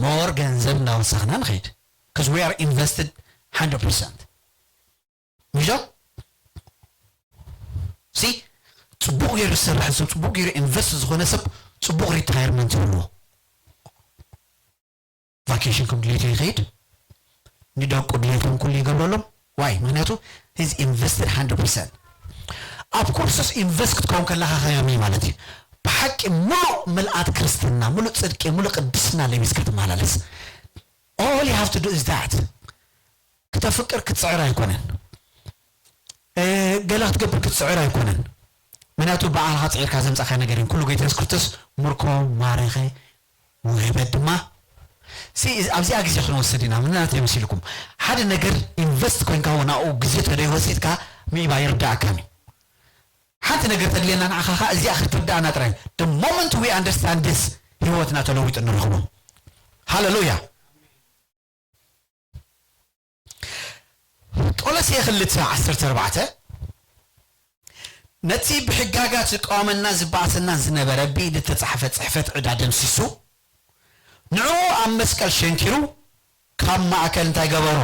ሞር ገንዘብ እናወሰኽና ንኸይድ። Because we are invested hundred percent። ምሽ ዶ? ሲ ጽቡቕ ገይሩ ዝሰርሕ ሰብ፣ ጽቡቕ ገይሩ ኢንቨስት ዝኾነ ሰብ ጽቡቕ ሪታየርመንት ይህልዎ። ቫኬሽን ከም ድሌቱ ይኸይድ፣ ንደቁ ድሌቶም ኩሉ ይገብረሎም። ዋይ? ምክንያቱ he's invested hundred percent ኣብ ኮርሶስ ኢንቨስት ክትከውን ከለኻ ከመይ ማለት እዩ? ብሓቂ ሙሉእ ምልኣት ክርስትና፣ ሙሉእ ጽድቂ፣ ሙሉእ ቅድስና ለቢስካ ትመላለስ። All you have to do is that። ክተፍቅር ክትጽዕር ኣይኮነን። እ፣ ገለ ክትገብር ክትጽዕር ኣይኮነን። ምክንያቱ ባዕልኻ ጽዒርካ ዘምጻእካ ነገር እዩ። ኩሉ ጎይታ የሱስ ክርስቶስ ምርኮ ማረኸ፣ ውህበ ድማ። ሲ፣ ኣብዚኣ ግዜ ክንወስድ ኢና። ምናት የምሲልኩም ሓደ ነገር ኢንቨስት ኮይንካ እውን ኣብኡ ግዜ ተደይ ወሲድካ ምእባ ይርዳእካን እዩ። ሓንቲ ነገር ተድልየና ንዓኻ ኸዓ እዚኣ ክትርዳእና ጥራይ። The moment we understand this፣ ህይወትና ተለዊጡ ንረኽቦ። ሃሌሉያ። ቆሎሴ ክልተ ዓሰርተ ኣርባዕተ፣ ነቲ ብሕጋጋት ዝቃወመና ዝበኣሰናን ዝነበረ ብኢድ እተጻሕፈ ጽሕፈት ዕዳ ደምሲሱ፣ ንዕኡ ኣብ መስቀል ሸንኪሩ፣ ካብ ማእከል እንታይ ገበሮ?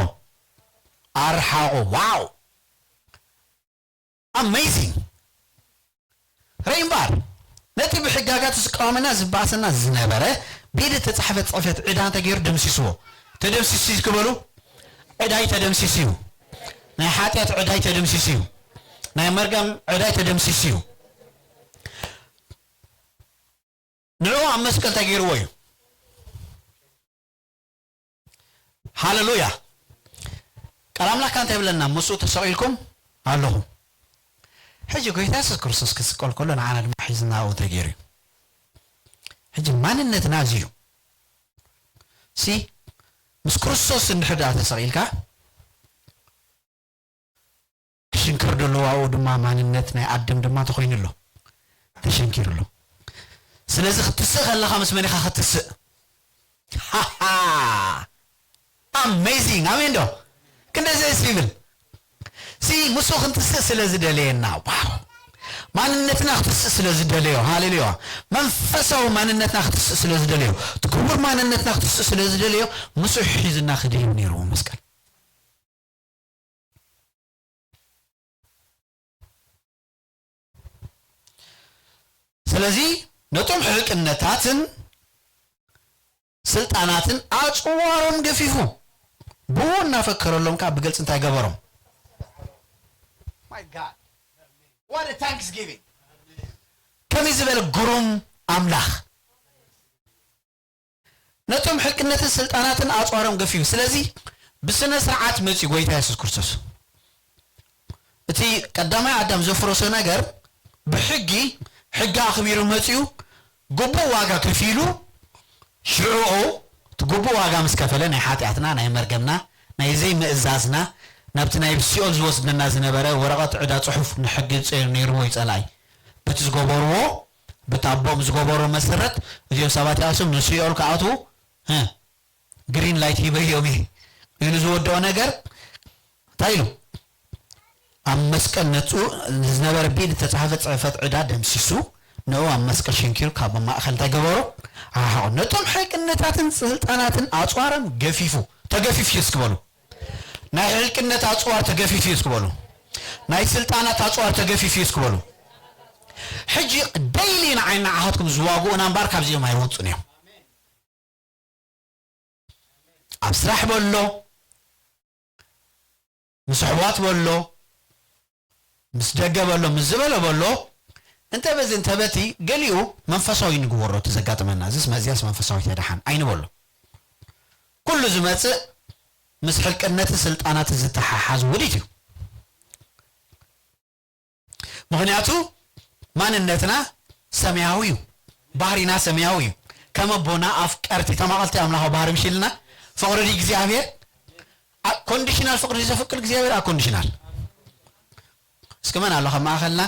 ኣርሓቖ። ዋው! ኣሜዚንግ። ርእ እምበኣር፣ ነቲ ብሕጋጋቱ ዝቃወመና ዝበኣሰና ዝነበረ ብኢድ እተጻሕፈት ጽሕፈት ዕዳ እንተ ገይሩ ደምሲስዎ። ተደምሲሱ እዩ ክበሉ? ዕዳይ ተደምሲሱ እዩ። ናይ ሓጢኣት ዕዳይ ተደምሲሱ እዩ። ናይ መርገም ዕዳይ ተደምሲሱ እዩ። ንዕኡ ኣብ መስቀል እንታይ ገይርዎ እዩ? ሃሌሉያ። ቃል ኣምላኽ እንታይ ይብለና? ምስኡ ተሰቒልኩም ኣለኹም። ሕጂ ጎይታ የሱስ ክርስቶስ ክስቀል ከሎ ንዓና ድማ ሒዝና ኣብኡ እንታይ ገይሩ እዩ? ሕጂ ማንነትና እዚ እዩ። ሲ ምስ ክርስቶስ እንድሕር ደኣ ተሰቒልካ ክሽንከር ደለዎ ኣብኡ ድማ ማንነት ናይ ኣደም ድማ ተኾይኑ ኣሎ። ተሸንኪሩ ኣሎ። ስለዚ ክትስእ ከለኻ ምስ መን ኢኻ ክትስእ? ሃሃ! ኣሜዚንግ! ኣሜን ዶ? ክንደይ ደስ ይብል! ሲ ምስኡ ክንትስእ ስለ ዝደለየና፣ ዋው! ማንነትና ክትስእ ስለ ዝደለዮ፣ ሃሌሉያ! መንፈሳዊ ማንነትና ክትስእ ስለ ዝደለዮ፣ እቲ ክቡር ማንነትና ክትስእ ስለ ዝደለዮ፣ ምስኡ ሒዝና ክድይብ ነይርዎ መስቀል። ስለዚ ነቶም ሕልቅነታትን ስልጣናትን ኣጽዋሮም ገፊፉ፣ ብኡ እናፈከረሎም ከኣ ብግልጺ እንታይ ገበሮም? My God. What a thanksgiving. ከመይ ዝበለ ግሩም ኣምላኽ። ነቶም ሕልቅነትን ስልጣናትን ኣጽዋሮም ገፊፉ። ስለዚ ብስነ ስርዓት መጺኡ ጎይታ የሱስ ክርስቶስ። እቲ ቀዳማይ ኣዳም ዘፍረሶ ነገር ብሕጊ፣ ሕጊ ኣኽቢሩ መጺኡ ግቡእ ዋጋ ከፊሉ፣ ሽዑ እቲ ግቡእ ዋጋ ምስ ከፈለ ናይ ሓጢኣትና፣ ናይ መርገምና፣ ናይ ዘይምእዛዝና፣ ናብቲ ናይ ሲኦል ዝወስደና ዝነበረ ወረቐት ዕዳ ጽሑፍ ንሕጊ ጸ-፣ ነይርዎ እዩ ጸላኢ። በቲ ዝገበርዎ፣ በቲ ኣቦኦም ዝገበሮ መሰረት እዚኦም ሰባት እዚኣቶም ንሲኦል ክኣትዉ፣ እ፣ ግሪን ላይት ሂበዮም እየ ኢሉ ዝወደኦ ነገር እንታይ ኢሉ? ኣብ መስቀል ነጹ ዝነበረ ብኢድ ዝተጻሕፈ ጽሕፈት ዕዳ ደምሲሱ፣ ንዕኡ ኣብ መስቀል ሸንኪሩ ካብ ማእከል እንታይ ገበሮ? ኣርሓቖ። ነቶም ሕልቅነታትን ስልጣናትን ኣጽዋሮም ገፊፉ። ተገፊፉ እዩ እስኪ በሉ። ናይ ሕልቅነት ኣጽዋር ተገፊፉ እዩ እስኪ በሉ። ናይ ስልጣናት ኣጽዋር ተገፊፉ እዩ እስኪ በሉ። ሕጂ ደይሊ ንዓይን ንዓኻትኩም ዝዋግኡና እምበር ካብዚኦም ኣይወጹን እዮም። ኣብ ስራሕ በሎ፣ ምስ ኣሕዋት በሎ፣ ምስ ደገ በሎ፣ ምስ ዝበለ በሎ፣ እንተ በዚ እንተ በቲ ገሊኡ መንፈሳዊ ንግበሮ እቲ ዘጋጥመና። እዚስ መዚያስ መንፈሳዊት እያ ደሓን ኣይንበሎ። ኩሉ ዝመጽእ ምስ ሕልቅነትን ስልጣናትን ዝተሓሓዝ ውዲት እዩ። ምኽንያቱ ማንነትና ሰማያዊ እዩ። ባህሪና ሰማያዊ እዩ። ከም ኣቦና ኣፍቀርቲ ተማቐልቲ ኣምላኻዊ ባህሪ ምሽ ኢልና ፍቕሪ ድዩ እግዚኣብሔር? ኣ-፣ ኮንዲሽናል ፍቕሪ ዘፍቅር እግዚኣብሔር ኣኮንዲሽናል። እስኪ መን ኣሎ ካብ ማእኸልና?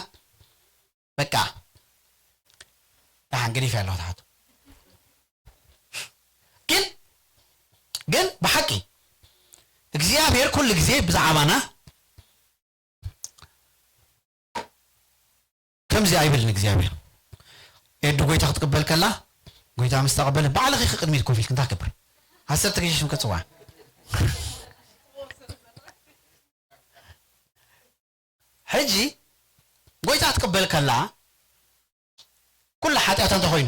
በቃ። ደሓን ገዲፈ ኣለኹ ተሓቱ። ግን፣ ግን ብሓቂ እግዚኣብሔር ኩሉ ግዜ ብዛዕባና ከምዚ ኣይብልን እግዚኣብሔር። ኤዱ ጎይታ ክትቅበል ከላ፣ ጎይታ ምስ ተቐበለ፣ ባዕልኺ ቅድሚት ኮፍ ኢልክ እንታይ ክገብር? ዓሰርተ ግዜ ሽም ከጽዋዕ። ሕጂ ጎይታ ክትቅበል ከላ፣ ኩሉ ሓጢኣታ እንተኾይኑ፣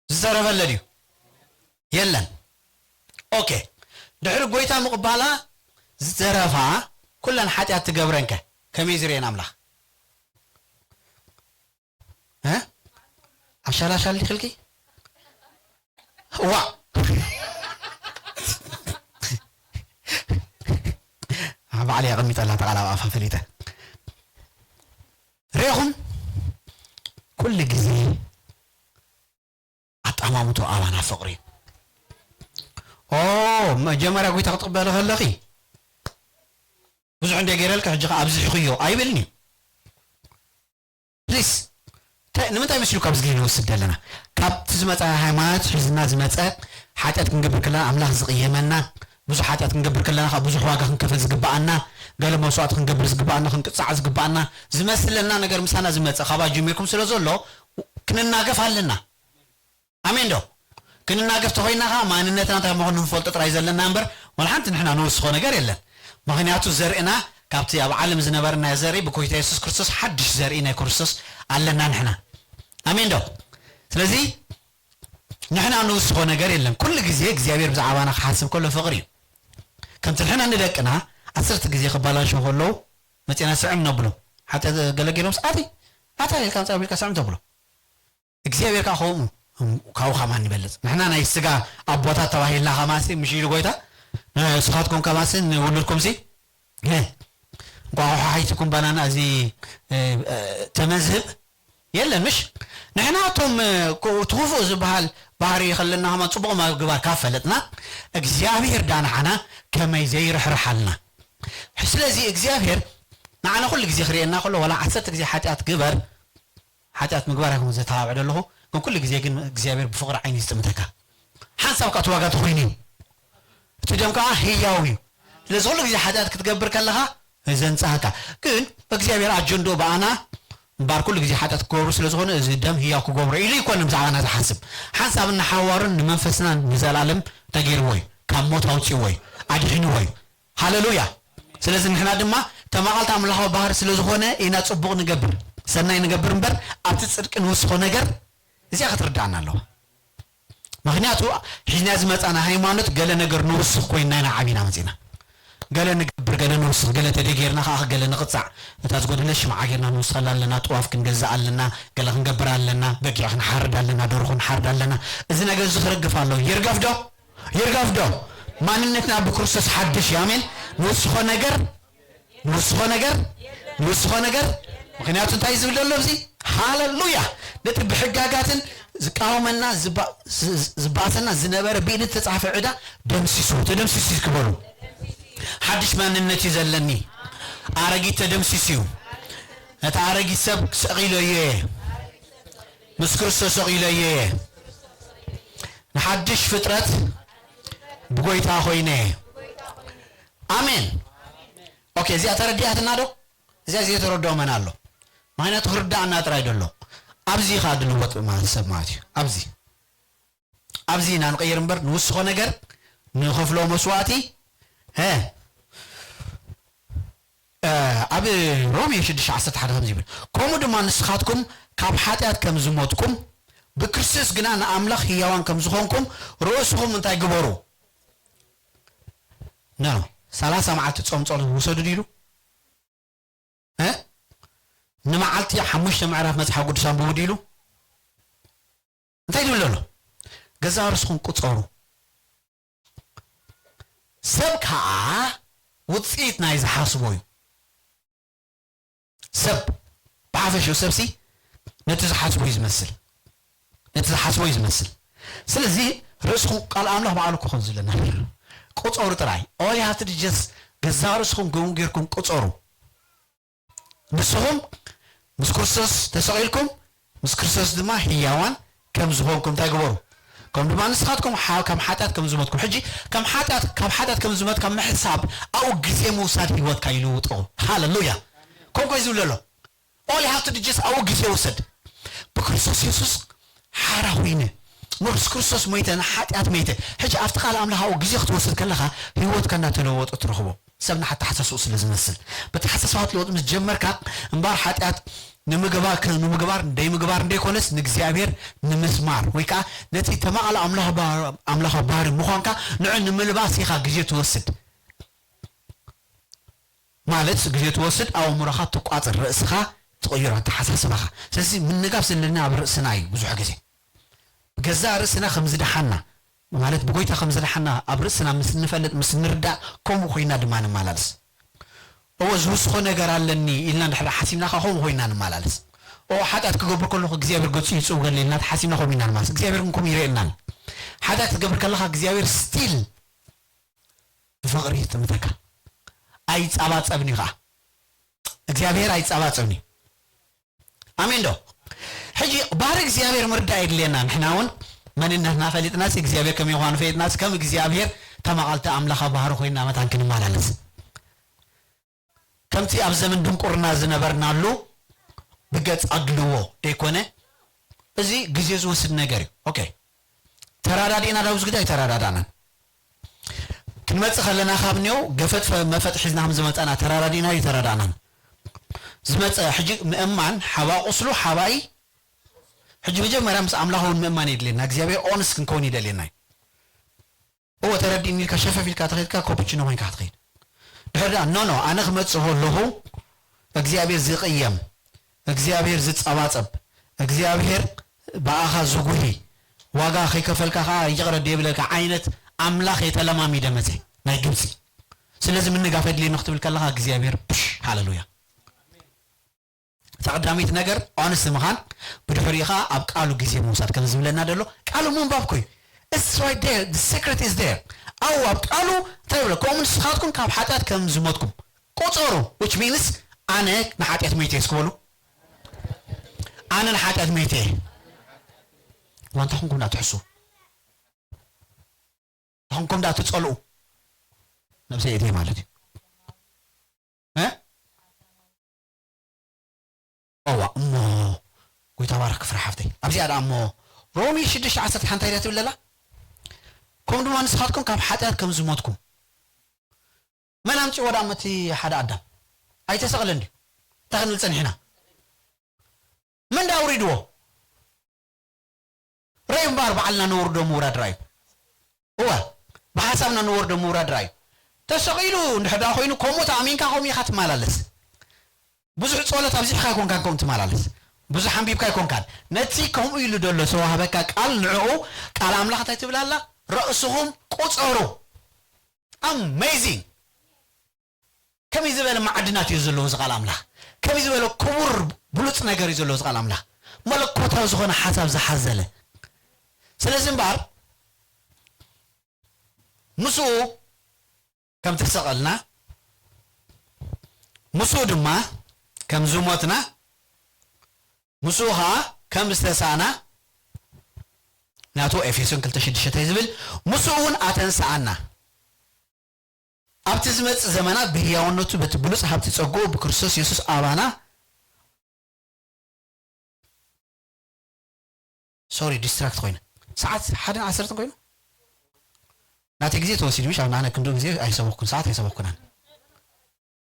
ዝተረፈለ ድዩ? የለን። ኦኬ። ድሕሪ ጎይታ ምቕባላ ዝተረፋ ኩለን ሓጢኣት ትገብረንከ ከመይ ዝርእየን ኣምላኽ? እ? ኣሻላሻል ዲኽልኪ? ዋ! ባዕለይ ኣቐሚጠላ ተቓላብ ኣፋ ፈሊጠ። ርኢኹም? ኩሉ ግዜ ኣጠማምቶ ኣባና ፍቕሪ እዩ። ኦ፣ መጀመርያ ጎይታ ክትቕበሊ ከለኺ ብዙሕ እንደ ገይረልካ ሕጂ ከኣ ኣብዚሕኽዮ ኣይብልን እዩ። ፕሊስ፣ ተ-፣ ንምንታይ መሲሉ ካብ ዝግሊ ንወስድ ዘለና? ካብቲ ዝመጸ ሃይማኖት ሒዝና ዝመጸ ሓጢኣት ክንገብር ከለና ኣምላኽ ዝቕየመና፣ ብዙሕ ሓጢኣት ክንገብር ከለና ካብ ብዙሕ ዋጋ ክንከፍል ዝግብኣና፣ ገለ መስዋዕቲ ክንገብር ዝግብኣና፣ ክንቅጻዕ ዝግብኣና ዝመስለና ነገር ምሳና ዝመጸ ካብ ኣጀሚርኩም ስለ ዘሎ ክንናገፍ ኣለና። ኣሜን ዶ? ክንናገፍ ተኾይና ኸዓ ማንነትና እንታይ ምዃኑ ንፈልጦ ጥራይ ዘለና እምበር፣ ዋላ ሓንቲ ንሕና ንውስኾ ነገር የለን። ምኽንያቱ ዘርእና ካብቲ ኣብ ዓለም ዝነበረና ዘርኢ ብጎይታ የሱስ ክርስቶስ ሓድሽ ዘርኢ ናይ ክርስቶስ ኣለና ንሕና። ኣሜን ዶ? ስለዚ ንሕና ንውስኾ ነገር የለን። ኩሉ ግዜ እግዚኣብሔር ብዛዕባና ክሓስብ ከሎ ፍቕሪ እዩ። ከምቲ ንሕና ንደቅና ዓሰርተ ግዜ ክባላሸው ከለዉ መጺና ስዕም ነብሎም። ሓጢኣት ገለ ገይሮም ኣቲ ኣታ ኢልካ ምጻእ ኢልካ ስዕም ተብሎ። እግዚኣብሔር ከኣ ከምኡ ካብኡ ከማን ይበልጽ። ንሕና ናይ ስጋ ኣቦታት ተባሂልና ከማሲ ምሽ ኢሉ ጎይታ፣ ንስኻትኩም ከማሲ ንውሉድኩምሲ እንቋቑሖ ሓይስኩም ባናና እዚ ተመዝህብ የለን ምሽ? ንሕና እቶም ትኽፉእ ዝበሃል ባህሪ ከለና ከማን ጽቡቕ ምግባር ካብ ፈለጥና እግዚኣብሔር ዳ ንዓና ከመይ ዘይርሕርሓልና። ስለዚ እግዚኣብሔር ንዓና ኩሉ ግዜ ክርእየና ከሎ ዋላ ዓሰርተ ግዜ ሓጢኣት ግበር ሓጢኣት ምግባር ኣይኮን ዘተባብዕ ዘለኹ፣ ግን ኩሉ ግዜ ግን እግዚኣብሔር ብፍቕሪ ዓይኒ ዝጥምተካ። ሓንሳብ ከኣ እቲ ዋጋ ተኾይኑ እዩ። እቲ ደም ከኣ ህያው እዩ። ስለዚ ኩሉ ግዜ ሓጢኣት ክትገብር ከለኻ ዘንጻህካ። ግን እግዚኣብሔር ኣጀንዶ ብኣና እምበኣር ኩሉ ግዜ ሓጢኣት ክገብሩ ስለ ዝኾነ እዚ ደም ህያው ክገብሮ ኢሉ ይኮን ብዛዕባና ዝሓስብ። ሓንሳብ ንሓዋሩን ንመንፈስናን ንዘላለም ተገይርዎ እዩ። ካብ ሞት ኣውጺእዎ እዩ። ኣድሒንዎ እዩ። ሃለሉያ። ስለዚ ንሕና ድማ ተማቐልቲ ኣምላኻዊ ባህሪ ስለ ዝኾነ ኢና ጽቡቕ ንገብር፣ ሰናይ ንገብር እምበር ኣብቲ ጽድቂ ንውስኾ ነገር እዚኣ ክትርዳእና ኣለዋ። ምኽንያቱ ሒዝና ዝመጻና ሃይማኖት ገለ ነገር ንውስኽ ኮይንና ኢና ዓቢና መጺና። ገለ ንገብር፣ ገለ ንውስኽ፣ ገለ ተደጌርና ከኣ ገለ ንቕጻዕ። ነታ ዝጎደለ ሽምዓ ጌርና ንውስኸላ ኣለና፣ ጥዋፍ ክንገዝእ ኣለና፣ ገለ ክንገብር ኣለና፣ በጊዕ ክንሓርድ ኣለና፣ ደርሆ ክንሓርድ ኣለና። እዚ ነገር እዚ ክረግፍ ኣለዎ። ይርገፍ ዶ? ይርገፍ ዶ? ማንነትና ብክርስቶስ ሓድሽ እዩ። ኣሜን። ንውስኾ ነገር ንውስኾ ነገር ንውስኾ ነገር ምኽንያቱ እንታይ ዝብል ዘሎ እዚ ሃለሉያ ነቲ ብሕጋጋትን ዝቃወመና ዝባ- ዝ- ዝ- ዝባእሰና ዝነበረ ብኢድ ዝተጻሕፈ ዕዳ ደምሲሱ ተደምሲሱ እዩ ክበሉ ሓድሽ ማንነት እዩ ዘለኒ ኣረጊት ተደምሲሱ እዩ ነቲ ኣረጊት ሰብ ሰቒለዮ እየ ምስ ክርስቶስ ሰቒለዮ እየ ንሓድሽ ፍጥረት ብጎይታ ኮይነ ኣሜን ኦኬ እዚኣ ተረዲኣትና ዶ እዚኣ ዘይተረድኦ መን ኣሎ ምክንያቱ ክርዳእና ጥራይ ደሎ ኣብዚ ኢኻ ድልወጥ ማለት ሰብ ማለት እዩ ኣብዚ ኣብዚ ኢና ንቀይር እምበር ንውስኾ ነገር ንኸፍሎ መስዋእቲ እ ኣብ ሮሜ ሽዱሽተ ዓሰርተ ሓደ ከምዚ ይብል ከምኡ ድማ ንስኻትኩም ካብ ሓጢኣት ከም ዝሞትኩም ብክርስቶስ ግና ንኣምላኽ ህያዋን ከም ዝኾንኩም ርእስኹም እንታይ ግበሩ ኖ ሰላሳ መዓልቲ ጾም ጸሎት ውሰዱ ድሉ ንመዓልቲ ሓሙሽተ ምዕራፍ መጽሓፍ ቅዱስ ኣንብቡ ድሉ እንታይ ዝብል ዘሎ ገዛ ርስኹም ቁጸሩ ሰብ ከዓ ውፅኢት ናይ ዝሓስቦ እዩ ሰብ ብሓፈሽኡ ሰብሲ ነቲ ዝሓስቦ እዩ ዝመስል ነቲ ዝሓስቦ እዩ ዝመስል ስለዚ ርእስኹም ቃል ኣምላኽ በዓሉ ክኾን ዘለና ቁፀሩ ጥራይ ኦል ሃፍት ጀስ ገዛ ርእስኹም ገውን ጌርኩም ቁፀሩ ንስኹም ምስ ክርስቶስ ተሰቒልኩም ምስ ክርስቶስ ድማ ህያዋን ከም ዝኾንኩም እንታይ ግበሩ ከም ድማ ንስኻትኩም ካብ ሓጢኣት ከም ዝመትኩም ሕጂ ከም ሓጢኣት ካብ ሓጢኣት ከም ዝመት ካብ ምሕሳብ ኣብኡ ግዜ ምውሳድ ህይወትካ ይልውጦ ሃለሉያ ከምኮይ ዝብለ ኣሎ ኦል ሃፍቱ ድጅስ ኣብኡ ግዜ ውሰድ ብክርስቶስ የሱስ ሓራ ኮይነ ምርስ ክርስቶስ ሞይተ ንሓጢኣት መይተ ሕጂ ኣብቲ ቃል ኣምላኽ ኣብኡ ግዜ ክትወስድ ከለኻ ህይወትካ እናተለወጠ ትረኽቦ ሰብ ንሓተሓሳስኡ ስለ ዝመስል በተሓሳስባ ክትለወጥ ምስ ጀመርካ እምበኣር ሓጢኣት ንምግባር ንምግባር ደይምግባር እንደይኮነስ ንእግዚኣብሔር ንምስማር ወይ ከዓ ነቲ ተማቓል ኣምላኽ ኣምላኻዊ ባህሪ ምዃንካ ንዑ ንምልባስ ኢኻ ግዜ ትወስድ ማለት ግዜ ትወስድ ኣእምሮኻ ትቋፅር ርእስኻ ትቕይሮ ኣተሓሳስባኻ ስለዚ ምንጋፍ ዘለና ኣብ ርእስና እዩ ብዙሕ ግዜ ብገዛእ ርእስና ከም ዝደሓና ማለት ብጎይታ ከም ዝደሓና ኣብ ርእስና ምስ እንፈልጥ ምስ እንርዳእ ከምኡ ኮይና ድማ ንመላለስ እወ ዝውስኾ ነገር ኣለኒ ኢልና ድሕሪ ሓሲብና ከ ከምኡ ኮይና ንመላለስ እወ ሓጢኣት ክገብር ከለኹ እግዚኣብሔር ገጹ ይጽውገለ ኢልና ተሓሲብና ከምኡ ኢና ንመላለስ እግዚኣብሔር ግን ከምኡ ይርእየናን ሓጢኣት ክትገብር ከለኻ እግዚኣብሔር ስቲል ብፍቕሪ ይጥምተካ ኣይጻባጸብን እዩ ከዓ እግዚኣብሔር ኣይጻባጸብን እዩ ኣሜን ዶ ሕጂ ባህሪ እግዚኣብሔር ምርዳእ የድልየና ንሕና እውን መንነትና ፈሊጥናስ እግዚኣብሔር ከም የኳኑ ፈሊጥናስ ከም እግዚኣብሔር ተማቓልቲ ኣምላኻ ባህሪ ኮይና መታን ክንመላለስ ከምቲ ኣብ ዘመን ድንቁርና ዝነበርናሉ ብገጽ ኣድልዎ ደይኮነ እዚ ግዜ ዝወስድ ነገር እዩ ኦኬ ተራዳዲእና ዳውዝ ግዳ ኣይተራዳዳእናን ክንመጽእ ከለና ካብ ኔው ገፈጥ መፈጥ ሒዝና ከም ዝመጻና ተራዳዲእና ኣይተራዳእናን ዝመጸ ሕጂ ምእማን ሓባ ቁስሉ ሓባይ ሕጂ መጀመርያ ምስ ኣምላኽ እውን ምእማን የድልየና። እግዚኣብሔር ኦነስት ክንከውን ይደልየና እዩ። እወ ተረዲእኒ ኢልካ ሸፈፍ ኢልካ ተኸይድካ ኮፕችኖ ኮይንካ ክትኸይድ። ድሕር ደኣ ኖ ኖ ኣነ ክመጽእ ከለኹ እግዚኣብሔር ዝቕየም፣ እግዚኣብሔር ዝጸባጸብ፣ እግዚኣብሔር ብኣኻ ዝጉሂ፣ ዋጋ ከይከፈልካ ከኣ ይቕረ ደይብለካ ዓይነት ኣምላኽ እየ ተለማሚደ መጸ ናይ ግብጺ። ስለዚ ምንጋፍ የድልየኒ ክትብል ከለኻ እግዚኣብሔር ብሽ ሃለሉያ። እታ ቀዳመይቲ ነገር ኦነስት ምዃን፣ ብድሕሪኡ ኸዓ ኣብ ቃሉ ግዜ ምውሳድ ከም ዝብለና ዘሎ ቃሉ ምንባብ ኮዩ። It's right there, the secret is there። ኣው ኣብ ቃሉ እንታይ ይብለ? ከምኡ ንስኻትኩም ካብ ሓጢኣት ከም ዝሞትኩም ቁጸሩ፣ which means ኣነ ንሓጢኣት ሞይተ እየ እስኪ በሉ። ኣነ ንሓጢኣት ሞይተ እየ። ዋንታ ኹንኩም ዳ ትሕሱ ኹንኩም ዳ ትጸልኡ ነብሰይ እየ ማለት እዩ። እ? እዋ እሞ ጎይታ ባረክ ክፍራ ሓፍተይ ኣብዚኣ ደኣ እሞ ሮሚ ሽዱሽተ ዓሰርተ ሓንቲ እንታይ ትብል ኣላ? ከምኡ ድማ ንስኻትኩም ካብ ሓጢኣት ከም ዝሞትኩም። መን ኣምጺዎ ደኣ እቲ ሓደ ኣዳም? ኣይተሰቕለን ድዩ? እንታይ ክንብል ጸኒሕና? መን ደኣ ኣውሪድዎ? ረዩ እምበኣር ባዕልና ነውርዶ ምውራድ ረዩ። እወ ብሓሳብና ነወርዶ ምውራድ ረዩ። ተሰቒሉ እንድሕር ደኣ ኮይኑ ከምኡ ተኣሚንካ ከምኡ ኢኻ ትመላለስ። ብዙሕ ጸሎት ኣብዚሕካ ኣይኮንካን ከምኡ ትመላለስ። ብዙሕ ኣንቢብካ ኣይኮንካን። ነቲ ከምኡ ኢሉ ዘሎ ዝተዋህበካ ቃል ንዕኡ ቃል ኣምላኽ እንታይ ትብል ኣላ? ርእስኹም ቁጸሩ። ኣሜዚንግ። ከመይ ዝበለ መዓድናት እዩ ዘለዎ እዚ ቃል ኣምላኽ። ከመይ ዝበለ ክቡር ብሉጽ ነገር እዩ ዘለዎ እዚ ቃል ኣምላኽ። መለኮታዊ ዝኾነ ሓሳብ ዝሓዘለ። ስለዚ እምበኣር ምስኡ ከም ተሰቐልና፣ ምስኡ ድማ ከም ዝሞትና፣ ምስኡ ኸዓ ከም ዝተሳእና፣ ናቱ ኤፌሶን ክልተ ሽዱሽተ እንታይ ዝብል፣ ምስኡ እውን ኣተንስኣና። ኣብቲ ዝመጽእ ዘመናት ብህያውነቱ በቲ ብሉጽ ሃብቲ ጸግኡ ብክርስቶስ የሱስ ኣባና። ሶሪ ዲስትራክት ኮይነ። ሰዓት ሓደን ዓሰርተን ኮይኑ ናተይ ግዜ ተወሲዱ ምሽ ኣብ ናነ ክንዱ ግዜ ኣይሰበኩን ሰዓት ኣይሰበኩናን።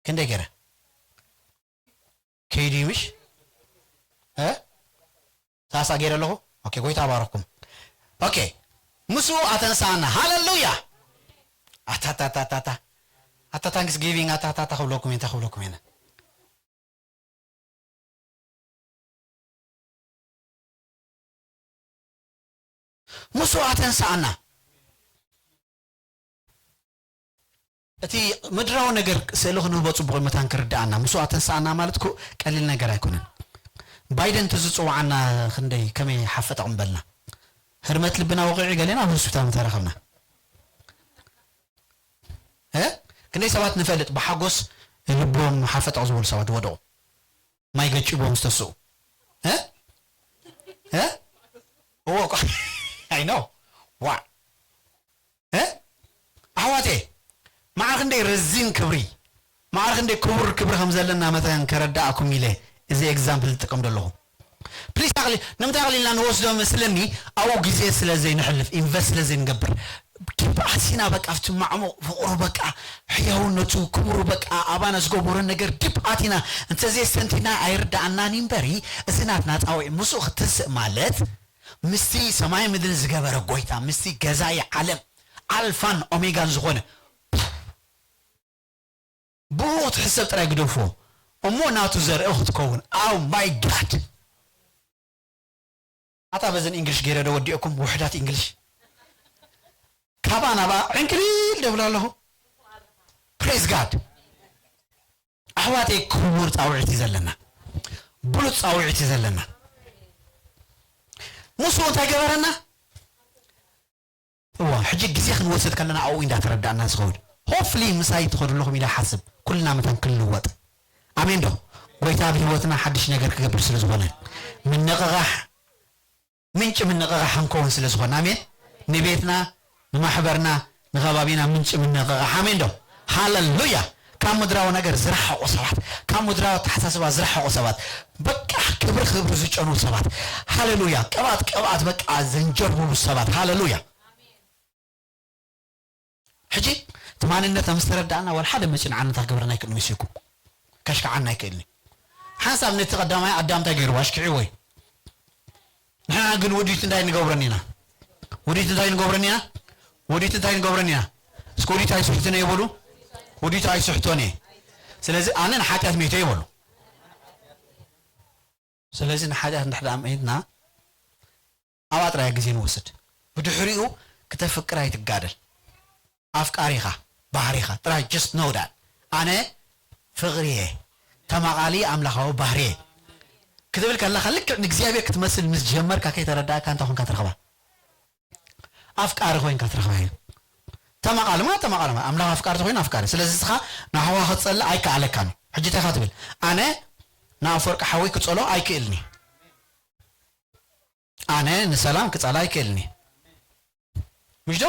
ክንደይ ገይረ ከይዱ ምሽ እ ሳሳ ገይረ ኣለኹ። ኦኬ ጎይታ ባረኩም። ኦኬ ምስኡ ኣተንሳና ሃሌሉያ። ኣታታታታታ ኣታ ታንክስ ጊቪንግ ኣታታታ ክብለኩም እየ እንታይ ክብለኩም እየ ምስኡ ኣተንስኣና። እቲ ምድራዊ ነገር ስእሊ ክንህቦ ጽቡቕ እዩ፣ መታን ክርድኣና። ምስኡ ኣተንስኣና ማለት እኮ ቀሊል ነገር ኣይኮነን። ባይደን እንተዝጽውዓና ክንደይ ከመይ ሓፈጠቕ ምበልና። ህርመት ልብና ወቒዑ ገሌና ኣብ ሆስፒታል ምተረኸብና። እ? ክንደይ ሰባት ንፈልጥ ብሓጎስ ልቦም ሓፈጠቕ ዝበሉ ሰባት ዝወደቑ። ማይ ገጭቦም ዝተስኡ። እ? እ? እዎ፣ እኮ። I know። ዋ። እ? ኣሕዋተይ፣ መዓር ክንደይ ረዚን ክብሪ፣ መዓር ክንደይ ክቡር ክብሪ ከም ዘለና መታን ከረድኣኩም ኢለ እዚ ኤግዛምፕል ዝጥቀም ዘለኹ። ፕሊስ ኣቕሊ-፣ ንምንታይ ኣቕሊልና ንወስዶ መስለኒ፣ ኣብኡ ግዜ ስለ ዘይንሕልፍ፣ ኢንቨስት ስለ ዘይንገብር። ዲፕ ኣቲና በቃ ኣብቲ ማዕሙቕ ፍቕሩ በቃ ሕያውነቱ ክብሩ በቃ ኣባና ዝገበሮ ነገር ዲፕ ኣቲና እንተዘየስተንቲና ኣይርድኣናን እዩ እምበሪ፣ እዚ ናትና ጻውዒት ምስኡ ክትስእ ማለት ምስቲ ሰማይ ምድሪ ዝገበረ ጎይታ ምስቲ ገዛኢ ዓለም ኣልፋን ኦሜጋን ዝኾነ ብኡ ክትሕሰብ ጥራይ ግደፎ እሞ ናቱ ዘርኢ ክትከውን። Oh my God። ኣታ በዘን እንግሊሽ ገይረ ዶ ወዲእኩም ውሕዳት እንግሊሽ ካባ ናባ ዕንክሊል ደብሎ ኣለኹ። ፕሬዝ ጋድ። ኣሕዋተይ ክቡር ጻውዒት እዩ ዘለና። ብሉጽ ጻውዒት እዩ ዘለና። ሙሱ እንታይ ገበረና? እዋ ሕጂ ግዜ ክንወስድ ከለና ኣብኡ እንዳተረዳእና ዝኸውን ሆፍሊ ምሳይ ትኸዱ ኣለኹም ኢለ ሓስብ። ኩልና መታን ክንልወጥ ኣሜን ዶ? ጎይታ ኣብ ህይወትና ሓድሽ ነገር ክገብር ስለ ዝኾነ ምንቕቓሕ ምንጭ ምንቕቓሕ ክንከውን ስለ ዝኾነ ኣሜን። ንቤትና ንማሕበርና ንኸባቢና ምንጭ ምንቕቓሕ ኣሜን ዶ? ሃለሉያ። ካብ ምድራዊ ነገር ዝረሓቑ ሰባት፣ ካብ ምድራዊ ኣተሓሳስባ ዝረሓቑ ሰባት፣ በቃ ክብሪ ክብሪ ዝጨኑ ሰባት፣ ሃለሉያ። ቅብኣት ቅብኣት በቃ ዘንጀርብቡ ሰባት፣ ሃለሉያ። ሕጂ እቲ ማንነትና ምስ ተረዳእና ዋላ ሓደ መጽንዓንታ ክገብረና ኣይክእልን መሲልኩም ከሽክዓና ኣይክእልን። ሓንሳብ ነቲ ቀዳማይ ኣዳም እንታይ ገይርዎ ኣሽክዒዎ እዩ። ግን ውዲት እንታይ ንገብረን ኢና? ውዲት እንታይ ንገብረን ኢና? ውዲት እንታይ ንገብረን ኢና? እስከ ውዲት ኣይስሕትን እየ በሉ። ውዲት ኣይስሕቶን እየ። ስለዚ ኣነ ንሓጢኣት ሜተ እየ በሉ። ስለዚ ንሓጢኣት እንድሕር ደኣ መይትና ኣብኣ ጥራይ ግዜ ንወስድ። ብድሕሪኡ ክተፍቅር ኣይትጋደል። ኣፍቃሪኻ ባህሪኻ ጥራይ just know that ኣነ ፍቕሪ እየ፣ ተማቓሊ ኣምላኻዊ ባህሪ እየ ክትብል ከለኻ ልክዕ ንእግዚኣብሔር ክትመስል ምስ ጀመርካ ከይተረዳእካ እንታይ ኮንካ ትረኽባ? ኣፍቃሪ ኮይንካ ትረኽባ እዩ። ተማቓልማ ተማቓልማ ኣምላኽ ኣፍቃሪ ተኮይኑ ኣፍቃሪ። ስለዚ እስኻ ንሓዋ ክትጸልእ ኣይከኣለካን እዩ። ሕጂ እንታይ ኢኻ ትብል? ኣነ ንኣፈወርቂ ሓወይ ክጸሎ ኣይክእልኒ። ኣነ ንሰላም ክጸላ ኣይክእልኒ። ምሽ ዶ?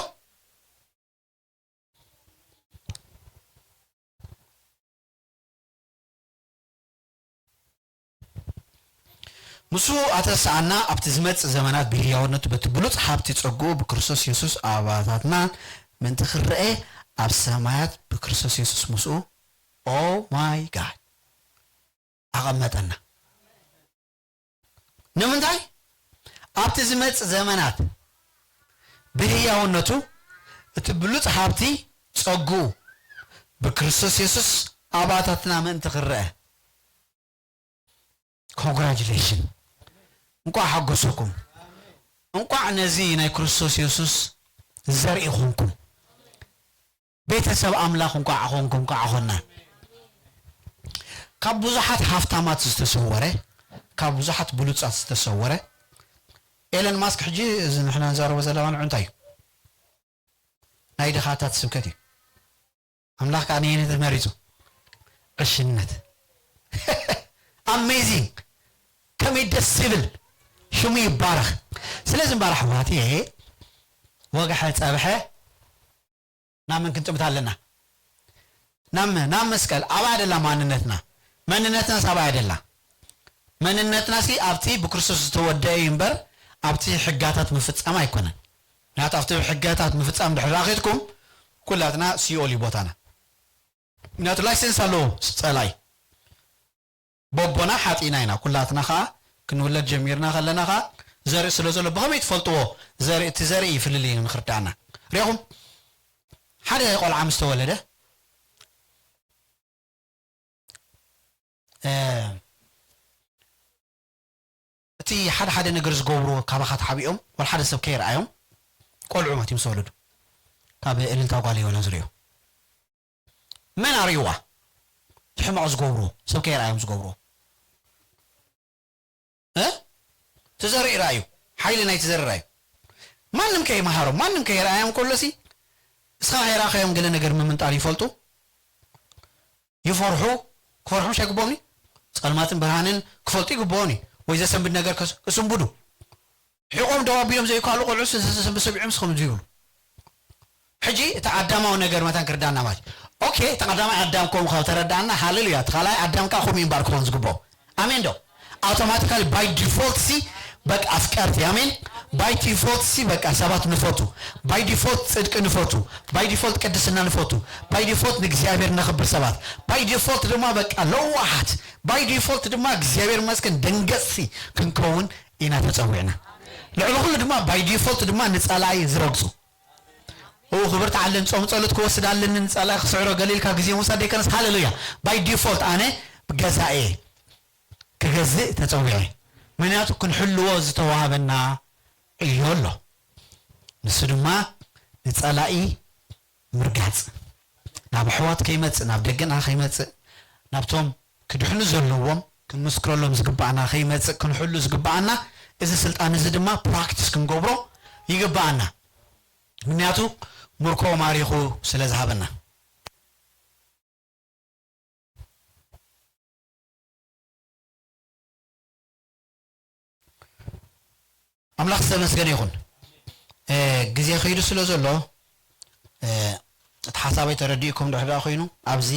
ምስኡ ኣተስኣና ኣብቲ ዝመጽእ ዘመናት ብህያውነቱ በቲ ብሉጽ ሃብቲ ጸግኡ ብክርስቶስ የሱስ ኣባታትና ምእንቲ ክረኤ ኣብ ሰማያት ብክርስቶስ የሱስ ምስኡ ኦ ማይ ጋድ ኣቐመጠና። ንምንታይ? ኣብቲ ዝመጽእ ዘመናት ብህያውነቱ እቲ ብሉጽ ሃብቲ ጸግኡ ብክርስቶስ የሱስ ኣባታትና ምእንቲ ክረአ። ኮንግራጁሌሽን፣ እንቋዕ ሓጎሰኩም። እንቋዕ ነዚ ናይ ክርስቶስ የሱስ ዘርኢ ኾንኩም። ቤተሰብ ኣምላኽ እንቋዕ ኾንኩም፣ እንቋዕ ኾና። ካብ ብዙሓት ሃፍታማት ዝተሰወረ፣ ካብ ብዙሓት ብሉጻት ዝተሰወረ ኤለን ማስክ ሕጂ እዚ ንሕና ንዛረቦ ዘለና ንዑ እንታይ እዩ? ናይ ድኻታት ስብከት እዩ። ኣምላኽ ከዓ ነየነተ መሪጹ? ዕሽነት። ኣሜዚንግ! ከመይ ደስ ዝብል! ሽሙ ይባረኽ። ስለዚ እምበኣር ኣሕዋትየ ወግሐ ጸብሐ ናብ መን ክንጥምት ኣለና? ናብ መ ናብ መስቀል። ኣብኣ ደላ ማንነትና። መንነትናስ ኣብኣ ደላ። መንነትናሲ ኣብቲ ብክርስቶስ ዝተወደአ እዩ እምበር ኣብቲ ሕጋታት ምፍጻም ኣይኮነን። ምክንያቱ ኣብቲ ሕጋታት ምፍጻም ድሕሪ ዳኣ ኬድኩም ኩላትና ሲኦል እዩ ቦታና። ምክንያቱ ላይሰንስ ኣለዎ ጸላኢ። ቦቦና ሓጢእና ኢና። ኩላትና ኸኣ ክንውለድ ጀሚርና ከለና ኸኣ ዘርኢ ስለ ዘሎ ብኸመይ ትፈልጥዎ? ዘርኢ እቲ ዘርኢ እዩ ፍልልይ ንኽርዳኣና። ሪኹም ሓደ ቆልዓ ምስ ተወለደ እቲ ሓደ ሓደ ነገር ዝገብርዎ ካባኻ ተሓቢኦም ወላ ሓደ ሰብ ከይረኣዮም ቆልዑ ማለት እዮም ምስ ተወለዱ ካብ እልልታ ጓል የሆነ ዝርእዮ መን ኣርእይዋ? እቲ ሕማቕ ዝገብርዎ ሰብ ከይረኣዮም ዝገብርዎ እ እቲ ዘርኢ ርኣዩ ሓይሊ ናይቲ ዘርኢ ርኣዩ ማንም ከይመሃሮም ማንም ከይረኣዮም ከሎሲ እስኻ ከይረኣኻዮም ገለ ነገር ምምንጣል ይፈልጡ ይፈርሑ ክፈርሑ ምሽ ኣይግብኦም ጸልማትን ብርሃንን ክፈልጡ ይግብኦም ወይ ዘሰንብድ ነገር ክስንብዱ ሒቖም ደው ኣቢሎም ዘይከኣሉ ቆልዑ ሰንብድ ሰሚዖም ስኸም ይብሉ ሕጂ እቲ ኣዳማዊ ነገር መታን ክርዳና ማለት ኦኬ እቲ ቀዳማይ ኣዳም ከም ካብ ተረዳና ሃሌሉያ እቲ ካልኣይ ኣዳም ከዓ ከምኡ እምበር ክኸውን ዝግብኦ ኣሜን ዶ ኣውቶማቲካሊ ባይ ዲፎልት ሲ በቃ ኣፍቀርቲ ኣሜን ባይ ዲፎልት ሲ በቃ ሰባት ንፈቱ ባይ ዲፎልት ፅድቂ ንፈቱ ባይ ዲፎልት ቅድስና ንፈቱ ባይ ዲፎልት ንእግዚኣብሔር ነኽብር ሰባት ባይ ዲፎልት ድማ በቃ ለዋሃት ባይ ዲፎልት ድማ እግዚኣብሔር መስገን ደንገጽቲ ክንከውን ኢና ተጸዊዕና ልዕሊ ኩሉ ድማ ባይ ዲፎልት ድማ ንጸላኢ ዝረግጹ ኡ ክብርቲ ዓለም ጾም ጸሎት ክወስድ ኣለኒ ንጸላኢ ክስዕሮ ገሊልካ ግዜ ምውሳድ ደይከነስ ሃሌሉያ ባይ ዲፎልት ኣነ ገዛኤ ክገዝእ ተጸዊዐ ምክንያቱ ክንሕልዎ ዝተዋሃበና ዕዮ ኣሎ ንሱ ድማ ንጸላኢ ምርጋጽ ናብ ኣሕዋት ከይመጽእ ናብ ደገና ከይመጽእ ናብቶም ክድሕኑ ዘለዎም ክንምስክረሎም ዝግባኣና ከይመጽእ ክንሕሉ ዝግባኣና እዚ ስልጣን እዚ ድማ ፕራክቲስ ክንገብሮ ይግባኣና ምክንያቱ ምርኮ ማሪኹ ስለ ዝሃበና ኣምላኽ ዝተመስገነ ይኹን ግዜ ከይዱ ስለ ዘሎ እቲ ሓሳበይ ተረዲእኩም ድሕር ዳ ኮይኑ ኣብዚ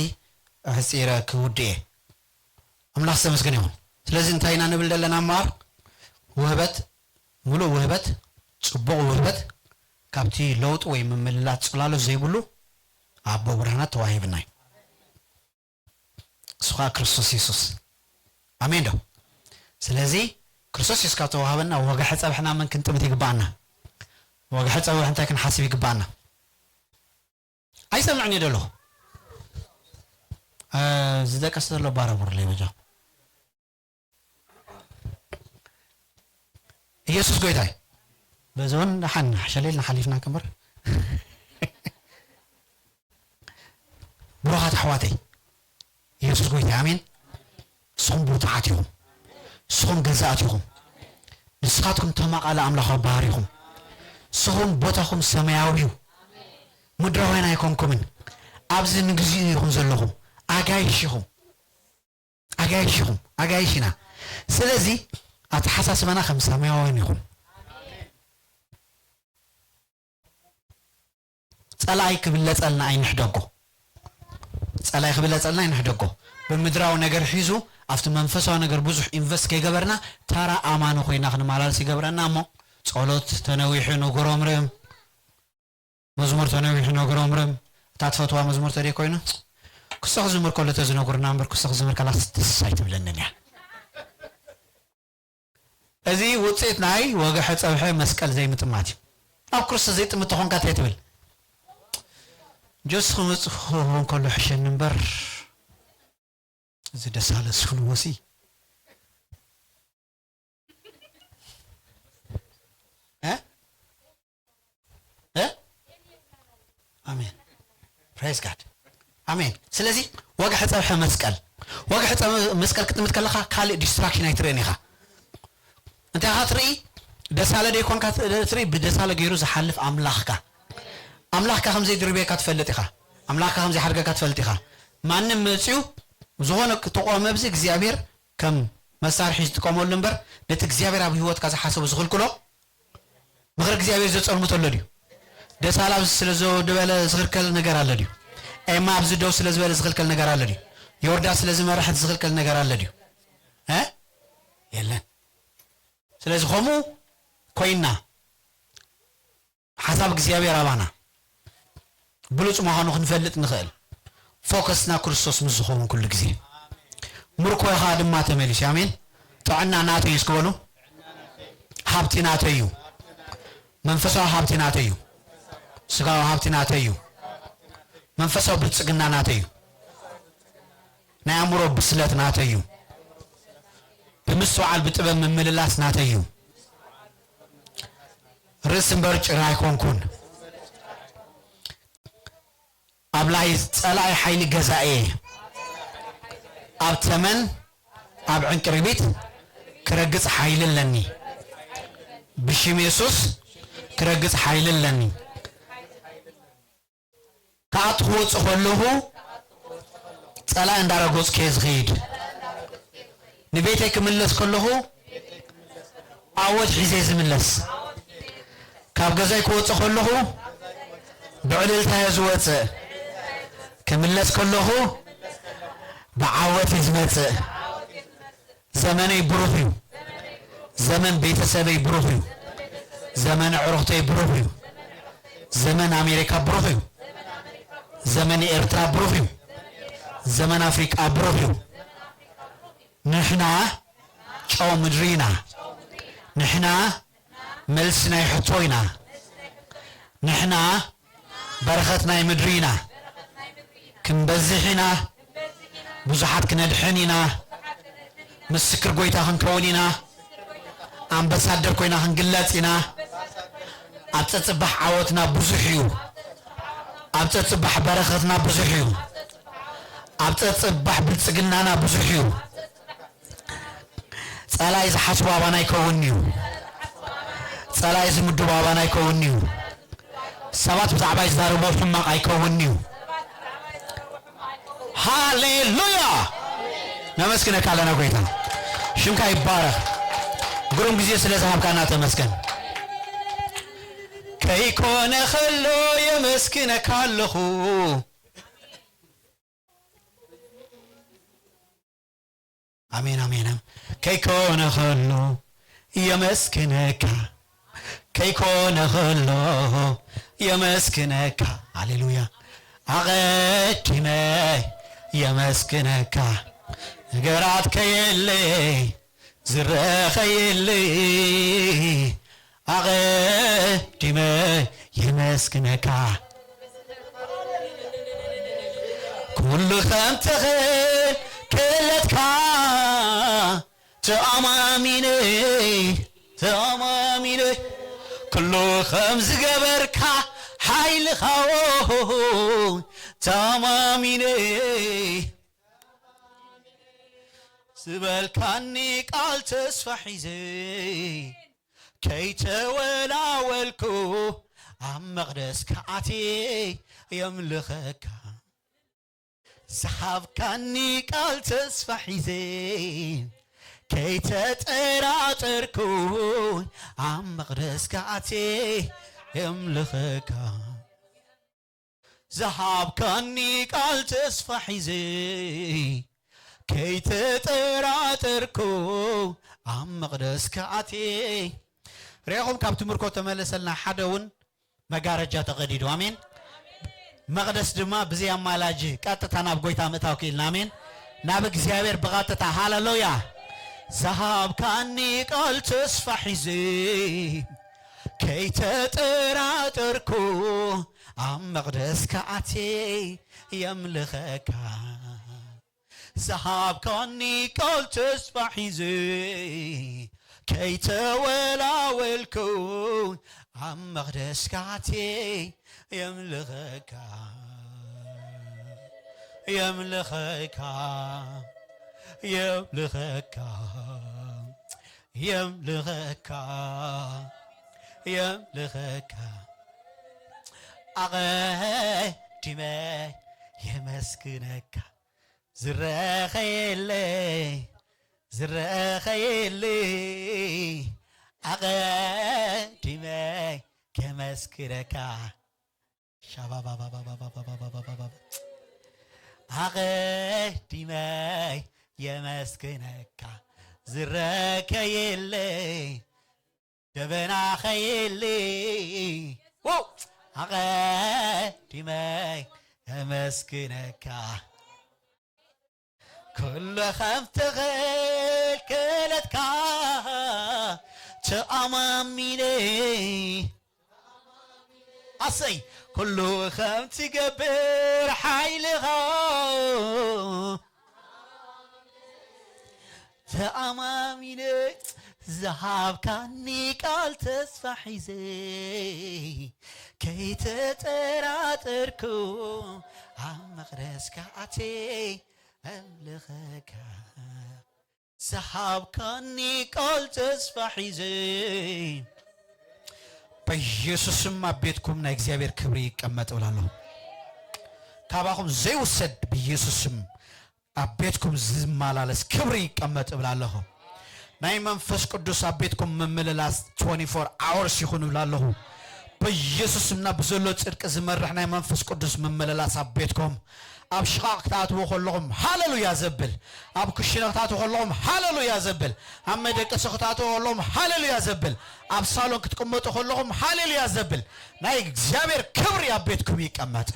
ሕፂረ ክውድእ እየ ኣምላኽ ዝተመስገነ ይኹን ስለዚ እንታይ ኢና ንብል ዘለና እምበኣር ውህበት ሙሉእ ውህበት ጽቡቕ ውህበት ካብቲ ለውጢ ወይ ምምልላት ጽላሎት ዘይብሉ ኣቦ ብርሃናት ተዋሂብና እዩ እሱ ከዓ ክርስቶስ የሱስ ኣሜን ዶ ስለዚ ክርስቶስ የሱስ ካብ ተዋህበና ወግሐ ጸብሕና መን ክንጥምት ይግባኣና? ወግሐ ጸብሒ እንታይ ክንሓስብ ይግባኣና? ኣይሰምዕን እየ ደለኹ። እ፣ ዝደቀስ ዘሎ ባረቡርለይ በጃኹም። ኢየሱስ ጎይታ እዩ። በዚ እውን ደሓን ሓሸል ኢልና ሓሊፍና ክምበር። ብሩኻት ኣሕዋተይ፣ ኢየሱስ ጎይታ እዩ። ኣሜን። ንስኹም ብርቱዓት ኢኹም። ንስኹም ገዛእት ኢኹም። ንስኻትኩም ተማቓሊ ኣምላኻዊ ባህሪ ኢኹም። ንስኹም ቦታኹም ሰማያዊ እዩ። ምድራውያን ኣይኮንኩምን። ኣብዚ ንግዚኡ ኢኹም ዘለኹም። ኣጋይሽ ኢኹም። ኣጋይሽ ኢኹም። ኣጋይሽ ኢና። ስለዚ ኣተሓሳስባና ከም ሰማያውያን ይኹን። ጸላኢ ክብለጸልና ኣይንሕደጎ። ጸላኢ ክብለጸልና ኣይንሕደጎ። ብምድራዊ ነገር ሒዙ ኣብቲ መንፈሳዊ ነገር ብዙሕ ኢንቨስት ከይገበርና ተራ ኣማኒ ኮይና ክንመላለስ ይገብረና እሞ ጸሎት ተነዊሑ ንጉረምርም፣ መዝሙር ተነዊሑ ንጉረምርም። እታ ትፈትዋ መዝሙር ተደይ ኮይኑ ክሶ ክዝምር ከሎ ተዝነጉርና እምበር ክሶ ክዝምር ከላ ደስ ኣይትብለንን እያ። እዚ ውጽኢት ናይ ወግሐ ጸብሐ መስቀል ዘይምጥማት እዩ። ኣብ ክርስቶስ ዘይጥምት ተኾንካ እንታይ ትብል? ጆስ ክመጽእ ክኸውን ከሎ ሕሸኒ እምበር እዚ ደሳለ ስፍንዎሲ እ? እ? ኣሜን። ፕሬዝ ጋድ። ኣሜን። ስለዚ ወግሐ ጸብሐ መስቀል፣ ወግሐ ጸብሐ መስቀል ክትጥምት ከለኻ ካልእ ዲስትራክሽን ኣይትርእን ኢኻ። እንታይ ኢኻ ትርኢ? ደሳለ ደይኮንካ ትርኢ፣ ብደሳለ ገይሩ ዝሓልፍ ኣምላኽካ። ኣምላኽካ ከም ዘይድርብየካ ትፈልጥ ኢኻ። ኣምላኽካ ከም ዘይሓድገካ ትፈልጥ ኢኻ። ማንም መጺኡ ዝኾነ ተቃውሞ ኣብዚ እግዚኣብሔር ከም መሳርሒ ዝጥቀመሉ እምበር ነቲ እግዚኣብሔር ኣብ ህይወትካ ዝሓሰቡ ዝኽልክሎ ምኽሪ እግዚኣብሔር ዘጸልሙ ተሎ ድዩ? ደሳለ ኣብዚ ስለ ዘው ዝበለ ዝኽልከል ነገር ኣሎ ድዩ? ኤማ ኣብዚ ደው ስለ ዝበለ ዝኽልከል ነገር ኣሎ ድዩ? ዮርዳ ስለ ዝመርሐት ዝኽልከል ነገር ኣሎ ድዩ? እ? የለን። ስለዚ ከምኡ ኮይና ሓሳብ እግዚኣብሔር ኣባና ብሉጽ ምዃኑ ክንፈልጥ ንኽእል። ፎከስና ክርስቶስ ምስ ዝኸውን ኩሉ ግዜ ምርኮኻ ድማ ተመሊሱ። ኣሜን። ጥዕና ናተይ እዩ እስኪ በሉ። ሃብቲ ናተይ እዩ። መንፈሳዊ ሃብቲ ናተይ እዩ። ስጋዊ ሃብቲ ናተይ እዩ። መንፈሳዊ ብልጽግና ናተይ እዩ። ናይ ኣእምሮ ብስለት ናተይ እዩ። ብምስትውዓል ብጥበብ ምምልላስ ናተይ እዩ። ርእሲ እምበር ጭራ ኣይኮንኩን። ኣብ ላይ ጸላኢ ሓይሊ ገዛኤ ኣብ ተመን ኣብ ዕንቅርቢት ክረግጽ ሓይሊ ኣለኒ። ብሽም የሱስ ክረግጽ ሓይሊ ኣለኒ። ክኣቱ ክወጽእ ከለኹ ጸላኢ እንዳረገጽኩ እየ ዝኸይድ። ንቤተይ ክምለስ ከለኹ ዓወት ሒዘ እየ ዝምለስ። ካብ ገዛይ ክወጽእ ከለኹ ብዕልልታ እየ ዝወጽእ። ክምለስ ከለኹ ብዓወት እየ ዝመጽእ። ዘመነይ ብሩኽ እዩ። ዘመን ቤተሰበይ ብሩኽ እዩ። ዘመን ኣዕሩኽተይ ብሩኽ እዩ። ዘመን ኣሜሪካ ብሩኽ እዩ። ዘመን ኤርትራ ብሩኽ እዩ። ዘመን ኣፍሪቃ ብሩኽ እዩ። ንሕና ጨው ምድሪ ኢና። ንሕና መልሲ ናይ ሕቶ ኢና። ንሕና በረኸት ናይ ምድሪ ኢና። ክንበዝሕ ኢና። ብዙሓት ክነድሕን ኢና። ምስክር ጎይታ ክንከውን ኢና። ኣምባሳደር ኮይና ክንግለጽ ኢና። ኣብ ጸጽባሕ ዓወትና ብዙሕ እዩ። ኣብ ጸጽባሕ በረኸትና ብዙሕ እዩ። ኣብ ጸጽባሕ ብልጽግናና ብዙሕ እዩ። ጸላኢ ዝሓስቦ ኣባና ኣይከውን'ዩ። ጸላኢ ዝምድቦ ኣባና ኣይከውን'ዩ። ሰባት ብዛዕባይ ዝዛረብዎ ሕማቕ ኣይከውን'ዩ። ሃሌሉያ! ነመስግነካ ኣለና ጎይታ። ሽምካ ይባረኽ። ግሩም ግዜ ስለ ዝሃብካና ተመስገን። ከይኮነ ከሎ የመስግነካ ኣለኹ። ኣሜን፣ ኣሜን። ከይኮነ ከሎ የመስግነካ፣ ከይኮነ ከሎ የመስግነካ። ሃሌሉያ። ኣቐዲመ የመስግነካ፣ ነገራት ከየለይ ዝረኸየለይ ኣቐዲመ የመስግነካ። ኩሉ ከም ተኸልከለትካ ተኣማሚነ፣ ተኣማሚነ። ኩሉ ከም ዝገበርካ ሓይልኻ ተኣማሚነ። ዝበልካኒ ቃል ተስፋ ሒዘ ከይተወላወልኩ ኣብ መቕደስካ ኣትየ የምልኸካ። ዝሃብካኒ ቃል ተስፋ ሒዘ ከይተጠራጠርኩ ኣብ መቕደስካ ኣትየ የምልኸካ። ዝሃብካኒ ቃል ተስፋ ሒዘ ከይተጠራጠርኩ ኣብ መቕደስካ ኣትየ። ርኢኹም፣ ካብ ትምርኮ ተመለሰልና። ሓደ እውን መጋረጃ ተቐዲዱ። ኣሜን። መቕደስ ድማ ብዘይ ኣማላጅ ቀጥታ ናብ ጎይታ ምእታው ክኢልና። ኣሜን። ናብ እግዚኣብሔር ብቐጥታ። ሃሌሉያ። ዝሃብካኒ ቃል ተስፋ ሒዘ ከይተጠራጠርኩ ኣብ መቕደስካ ኣትየ የምልኸካ። ዝሃብካኒ ቃል ተስፋ ሒዘ ከይተወላወልኩ ኣብ መቕደስካ ኣትየ የምልኸካ። የምልኸካ። የምልኸካ። የምልኸካ። የምልኸካ። ኣቐዲመ የመስግነካ። ዝረኸየለይ፣ ዝረኸየለይ ኣቐዲመ ከመስግነካ። ሻባባባባባባባባባባ። ኣቐዲመ የመስግነካ። ዝረከየለይ ደበና ኸየለይ። ው! ኣቐዲመ የመስግነካ። ኩሉ ከም ተኸልከለትካ ተኣማሚነ። ኣሰይ! ኩሉ ከም ትገብር ሓይልኻ ተኣማሚነ። ዝሃብካኒ ቃል ተስፋ ሒዘ ከይተጠራጠርኩ ኣብ መቕደስካ ኣትየ እምልኸካ። ዝሃብካኒ ቃል ተስፋ ሒዘ በኢየሱስም ኣብ ቤትኩም ናይ እግዚኣብሔር ክብሪ ይቀመጥ እብላለኹ። ካባኹም ዘይውሰድ በኢየሱስም ኣብ ቤትኩም ዝመላለስ ክብሪ ይቀመጥ እብላለኹ። ናይ መንፈስ ቅዱስ ኣብ ቤትኩም ምምልላስ twenty-four hours ይኹን እብላለኹ። በኢየሱስም ናብ ዘሎ ጽድቂ ዝመርሕ ናይ መንፈስ ቅዱስ ምምልላስ ኣብ ቤትኩም ኣብ ሽቓቕ ክትኣትዉ ከለኹም ሃሌሉያ ዘብል፣ ኣብ ክሽነ ክትኣትዉ ከለኹም ሃሌሉያ ዘብል፣ ኣብ መደቀሲ ክትኣትዉ ከለኹም ሃሌሉያ ዘብል፣ ኣብ ሳሎን ክትቅመጡ ከለኹም ሃሌሉያ ዘብል ናይ እግዚኣብሔር ክብሪ ኣብ ቤትኩም ይቀመጥ።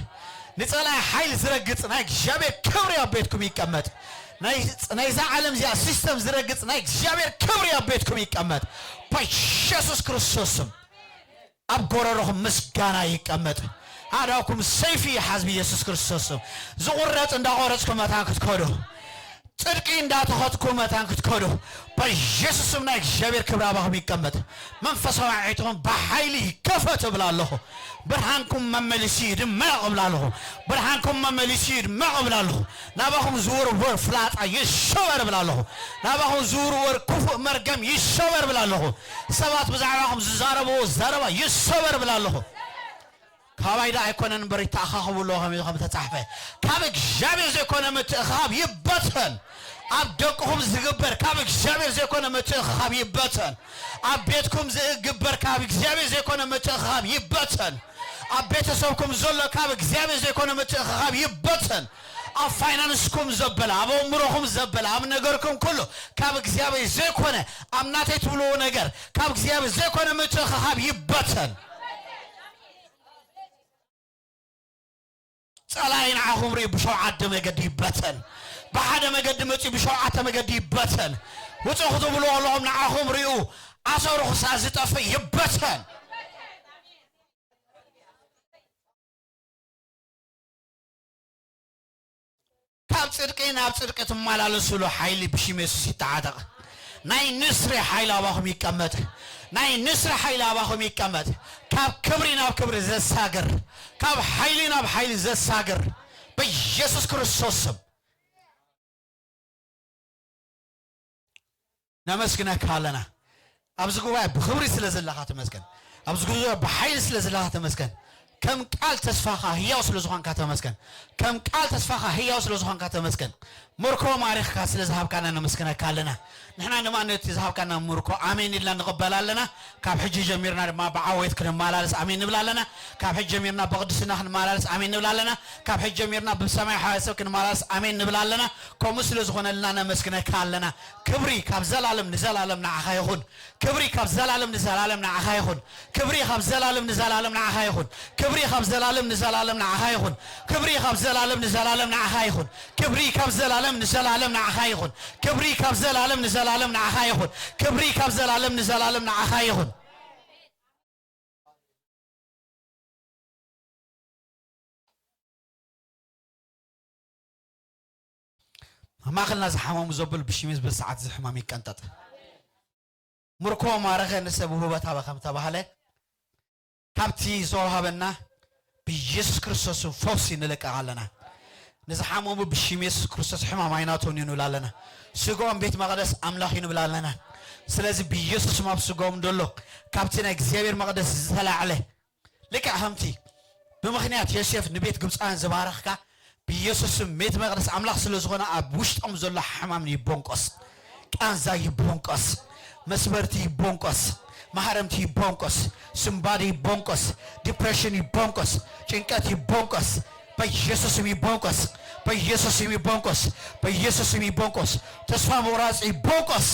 ንጸላኢ ሓይል ዝረግጽ ናይ እግዚኣብሔር ክብሪ ኣብ ቤትኩም ይቀመጥ። ናይ፣ ናይዛ ዓለም እዚኣ ሲስተም ዝረግጽ ናይ እግዚኣብሔር ክብሪ ኣብ ቤትኩም ይቀመጥ። በኢየሱስ ክርስቶስ ስም። ኣብ ጎረሮኹም ምስጋና ይቀመጥ። ኣእዳውኩም ሰይፊ ይሓዝ ብኢየሱስ ክርስቶስ ስም። ዝቑረጽ እንዳቖረጽኩም መታን ክትከዱ፣ ጽድቂ እንዳተኸትኩም መታን ክትከዱ፣ በኢየሱስ ስም ናይ እግዚኣብሔር ክብሪ ኣባኹም ይቀመጥ። መንፈሳዊ ኣዒንትኹም ብሓይሊ ይከፈት እብል ኣለኹ። ብርሃንኩም መመሊሱ ይድመቕ እብል ኣለኹ። ብርሃንኩም መመሊሱ ይድመቕ እብል ኣለኹ። ናባኹም ዝውርወር ፍላጻ ይሰበር እብል ኣለኹ። ናባኹም ዝውርወር ክፉእ መርገም ይሰበር እብል ኣለኹ። ሰባት ብዛዕባኹም ዝዛረብዎ ዘረባ ይሰበር እብል ኣለኹ። ካባይ ደኣ ኣይኮነን እምበር ይተኣኻኸቡ ኣለዉ ከመይ ከም ተጻሕፈ። ካብ እግዚኣብሔር ዘይኮነ ምትእኽኻብ ይበተን። ኣብ ደቅኹም ዝግበር ካብ እግዚኣብሔር ዘይኮነ ምትእኽኻብ ይበተን። ኣብ ቤትኩም ዝግበር ካብ እግዚኣብሔር ዘይኮነ ምትእኽኻብ ይበተን። ኣብ ቤተሰብኩም ዘሎ ካብ እግዚኣብሔር ዘይኮነ ምትእኽኻብ ይበተን። ኣብ ፋይናንስኩም ዘበለ፣ ኣብ ኣእምሮኹም ዘበለ፣ ኣብ ነገርኩም ኩሉ ካብ እግዚኣብሔር ዘይኮነ፣ ኣብ ናተይ ትብልዎ ነገር ካብ እግዚኣብሔር ዘይኮነ ምትእኽኻብ ይበተን። ጸላኢ ንዓኹም ርእዩ ብሸውዓተ መገዲ ይበተን። ብሓደ መገዲ መጺኡ ብሸውዓተ መገዲ ይበተን። ውጹ ክትብሉ ከለኹም ንዓኹም ሪኡ ኣሰሩ ክሳብ ዝጠፍእ ይበተን። ካብ ጽድቂ ናብ ጽድቂ ትመላለስሉ ሓይሊ ብሽም የሱስ ይተዓጠቕ። ናይ ንስሪ ሓይሊ ኣባኹም ይቀመጥ። ናይ ንስሪ ሓይሊ ኣባኹም ይቀመጥ። ካብ ክብሪ ናብ ክብሪ ዘሳግር፣ ካብ ሓይሊ ናብ ሓይሊ ዘሳግር በኢየሱስ ክርስቶስ ስም። ነመስግነካ ኣለና። ኣብዚ ጉባኤ ብኽብሪ ስለ ዘለኻ ተመስገን። ኣብዚ ጉባኤ ብሓይሊ ስለ ዘለኻ ተመስገን። ከም ቃል ተስፋኻ ህያው ስለ ዝኾንካ ተመስገን። ከም ቃል ተስፋኻ ህያው ስለ ዝኾንካ ተመስገን። ምርኮ ማሪኽካ ስለ ዝሃብካና ነመስግነካ ኣለና። ንሕና ድማ ነቲ ዝሃብካና ምርኮ ኣሜን ኢልና ንቕበል ኣለና። ካብ ሕጂ ጀሚርና ድማ ብዓወት ክንመላለስ ኣሜን ንብል ኣለና። ካብ ሕጂ ጀሚርና ብቕድስና ክንመላለስ ኣሜን ንብል ኣለና። ካብ ሕጂ ጀሚርና ብሰማይ ሓዋሰብ ክንመላለስ ኣሜን ንብል ኣለና። ከምኡ ስለ ዝኾነልና ነመስግነካ ኣለና። ክብሪ ካብ ዘላለም ንዘላለም ንዓኻ ይኹን። ክብሪ ካብ ዘላለም ንዘላለም ንዓኻ ይኹን። ክብሪ ካብ ዘላለም ንዘላለም ንዓኻ ይኹን። ክብሪ ካብ ዘላለም ንዘላለም ንዓኻ ይኹን። ክብሪ ካብ ዘላለም ንዘላለም ንዓኻ ይኹን። ክብሪ ካብ ዘላለም ንዘላለም ንዓኻ ይኹን። ክብሪ ካብ ዘላለም ንዘላለም ንዓኻ ይኹን። ክብሪ ካብ ዘላለም ንዘላለም ንዓኻ ይኹን። ኣብ ማእኸልና ዝሓመሙ ዘበሉ ብሽሜስ በሰዓት ዝሕማም ይቀንጠጥ። ምርኮ ማረኸ ንሰብ ውህበት ሃበ ከም ተባህለ፣ ካብቲ ዝተዋሃበና ብኢየሱስ ክርስቶስ ፈውሲ ንለቀቕ ኣለና። ንዝሓመሙ ብሽም የሱስ ክርስቶስ ሕማም ኣይናቶን እዩ ንብል ኣለና። ስጋኦም ቤት መቕደስ ኣምላኽ እዩ ንብል ኣለና። ስለዚ ብኢየሱስ ስም ኣብ ስጋኦም ደሎ ካብቲ ናይ እግዚኣብሔር መቕደስ ዝተላዕለ ልክዕ ከምቲ ብምኽንያት ዮሴፍ ንቤት ግብፃውያን ዝባረኽካ ብኢየሱስ ስም ቤት መቕደስ ኣምላኽ ስለ ዝኾነ ኣብ ውሽጦም ዘሎ ሕማም ይቦንቆስ፣ ቃንዛ ይቦንቆስ፣ መስበርቲ ይቦንቆስ፣ ማህረምቲ ይቦንቆስ፣ ስምባዲ ይቦንቆስ፣ ዲፕሬሽን ይቦንቆስ፣ ጭንቀት ይቦንቆስ፣ በኢየሱስ ስም ይቦንቆስ፣ በኢየሱስ ስም ይቦንቆስ፣ በኢየሱስ ስም ይቦንቆስ፣ ተስፋ ምቑራጽ ይቦንቆስ።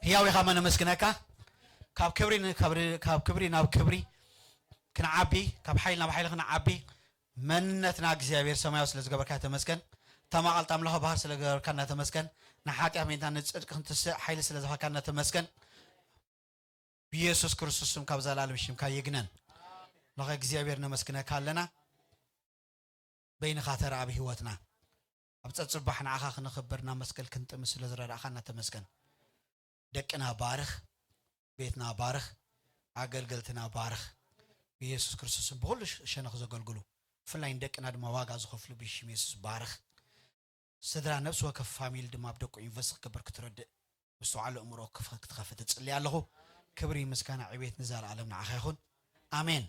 ህያው ኢኻ፣ ነመስግነካ። ካብ ክብሪ ን-፣ ካብ ር-፣ ካብ ክብሪ ናብ ክብሪ ክንዓቢ፣ ካብ ሓይሊ ናብ ሓይሊ ክንዓቢ፣ መንነትና እግዚኣብሔር ሰማያዊ ስለ ዝገበርካ ተመስገን። ተማቐልቲ ኣምላኽ ባህር ስለ ገበርካና ተመስገን። ንሓጢኣት ሜንታ ንጽድቂ ክንትስእ ሓይሊ ስለ ዝሃብካና ተመስገን። ብኢየሱስ ክርስቶስ ስም ካብ ዘላለም ሽምካ ይግነን። ለኸ እግዚኣብሔር ነመስግነካ ኣለና። በይንኻ ተረኣ ኣብ ህይወትና። ኣብ ጸጽባሕ ንዓኻ ክነኽብር ናብ መስቀል ክንጥምት ስለ ዝረዳእኻና ተመስገን። ደቅና ባርኽ፣ ቤትና ባርኽ፣ ኣገልገልትና ባርኽ። ብኢየሱስ ክርስቶስ ስም ብኹሉ ሸነኽ ዘገልግሉ፣ ብፍላይ ንደቅና ድማ ዋጋ ዝኸፍሉ ብሽም የሱስ ባርኽ። ስድራ ነፍሲ ወከፍ ፋሚሊ ድማ ኣብ ደቁ ኢንቨስት ክገብር ክትረድእ ምስትውዓል ኣእምሮ ክፍ-፣ ክትኸፍት እጽሊ ኣለኹ። ክብሪ፣ ምስጋና፣ ዕቤት ንዘለኣለም ንዓኻ ይኹን። ኣሜን።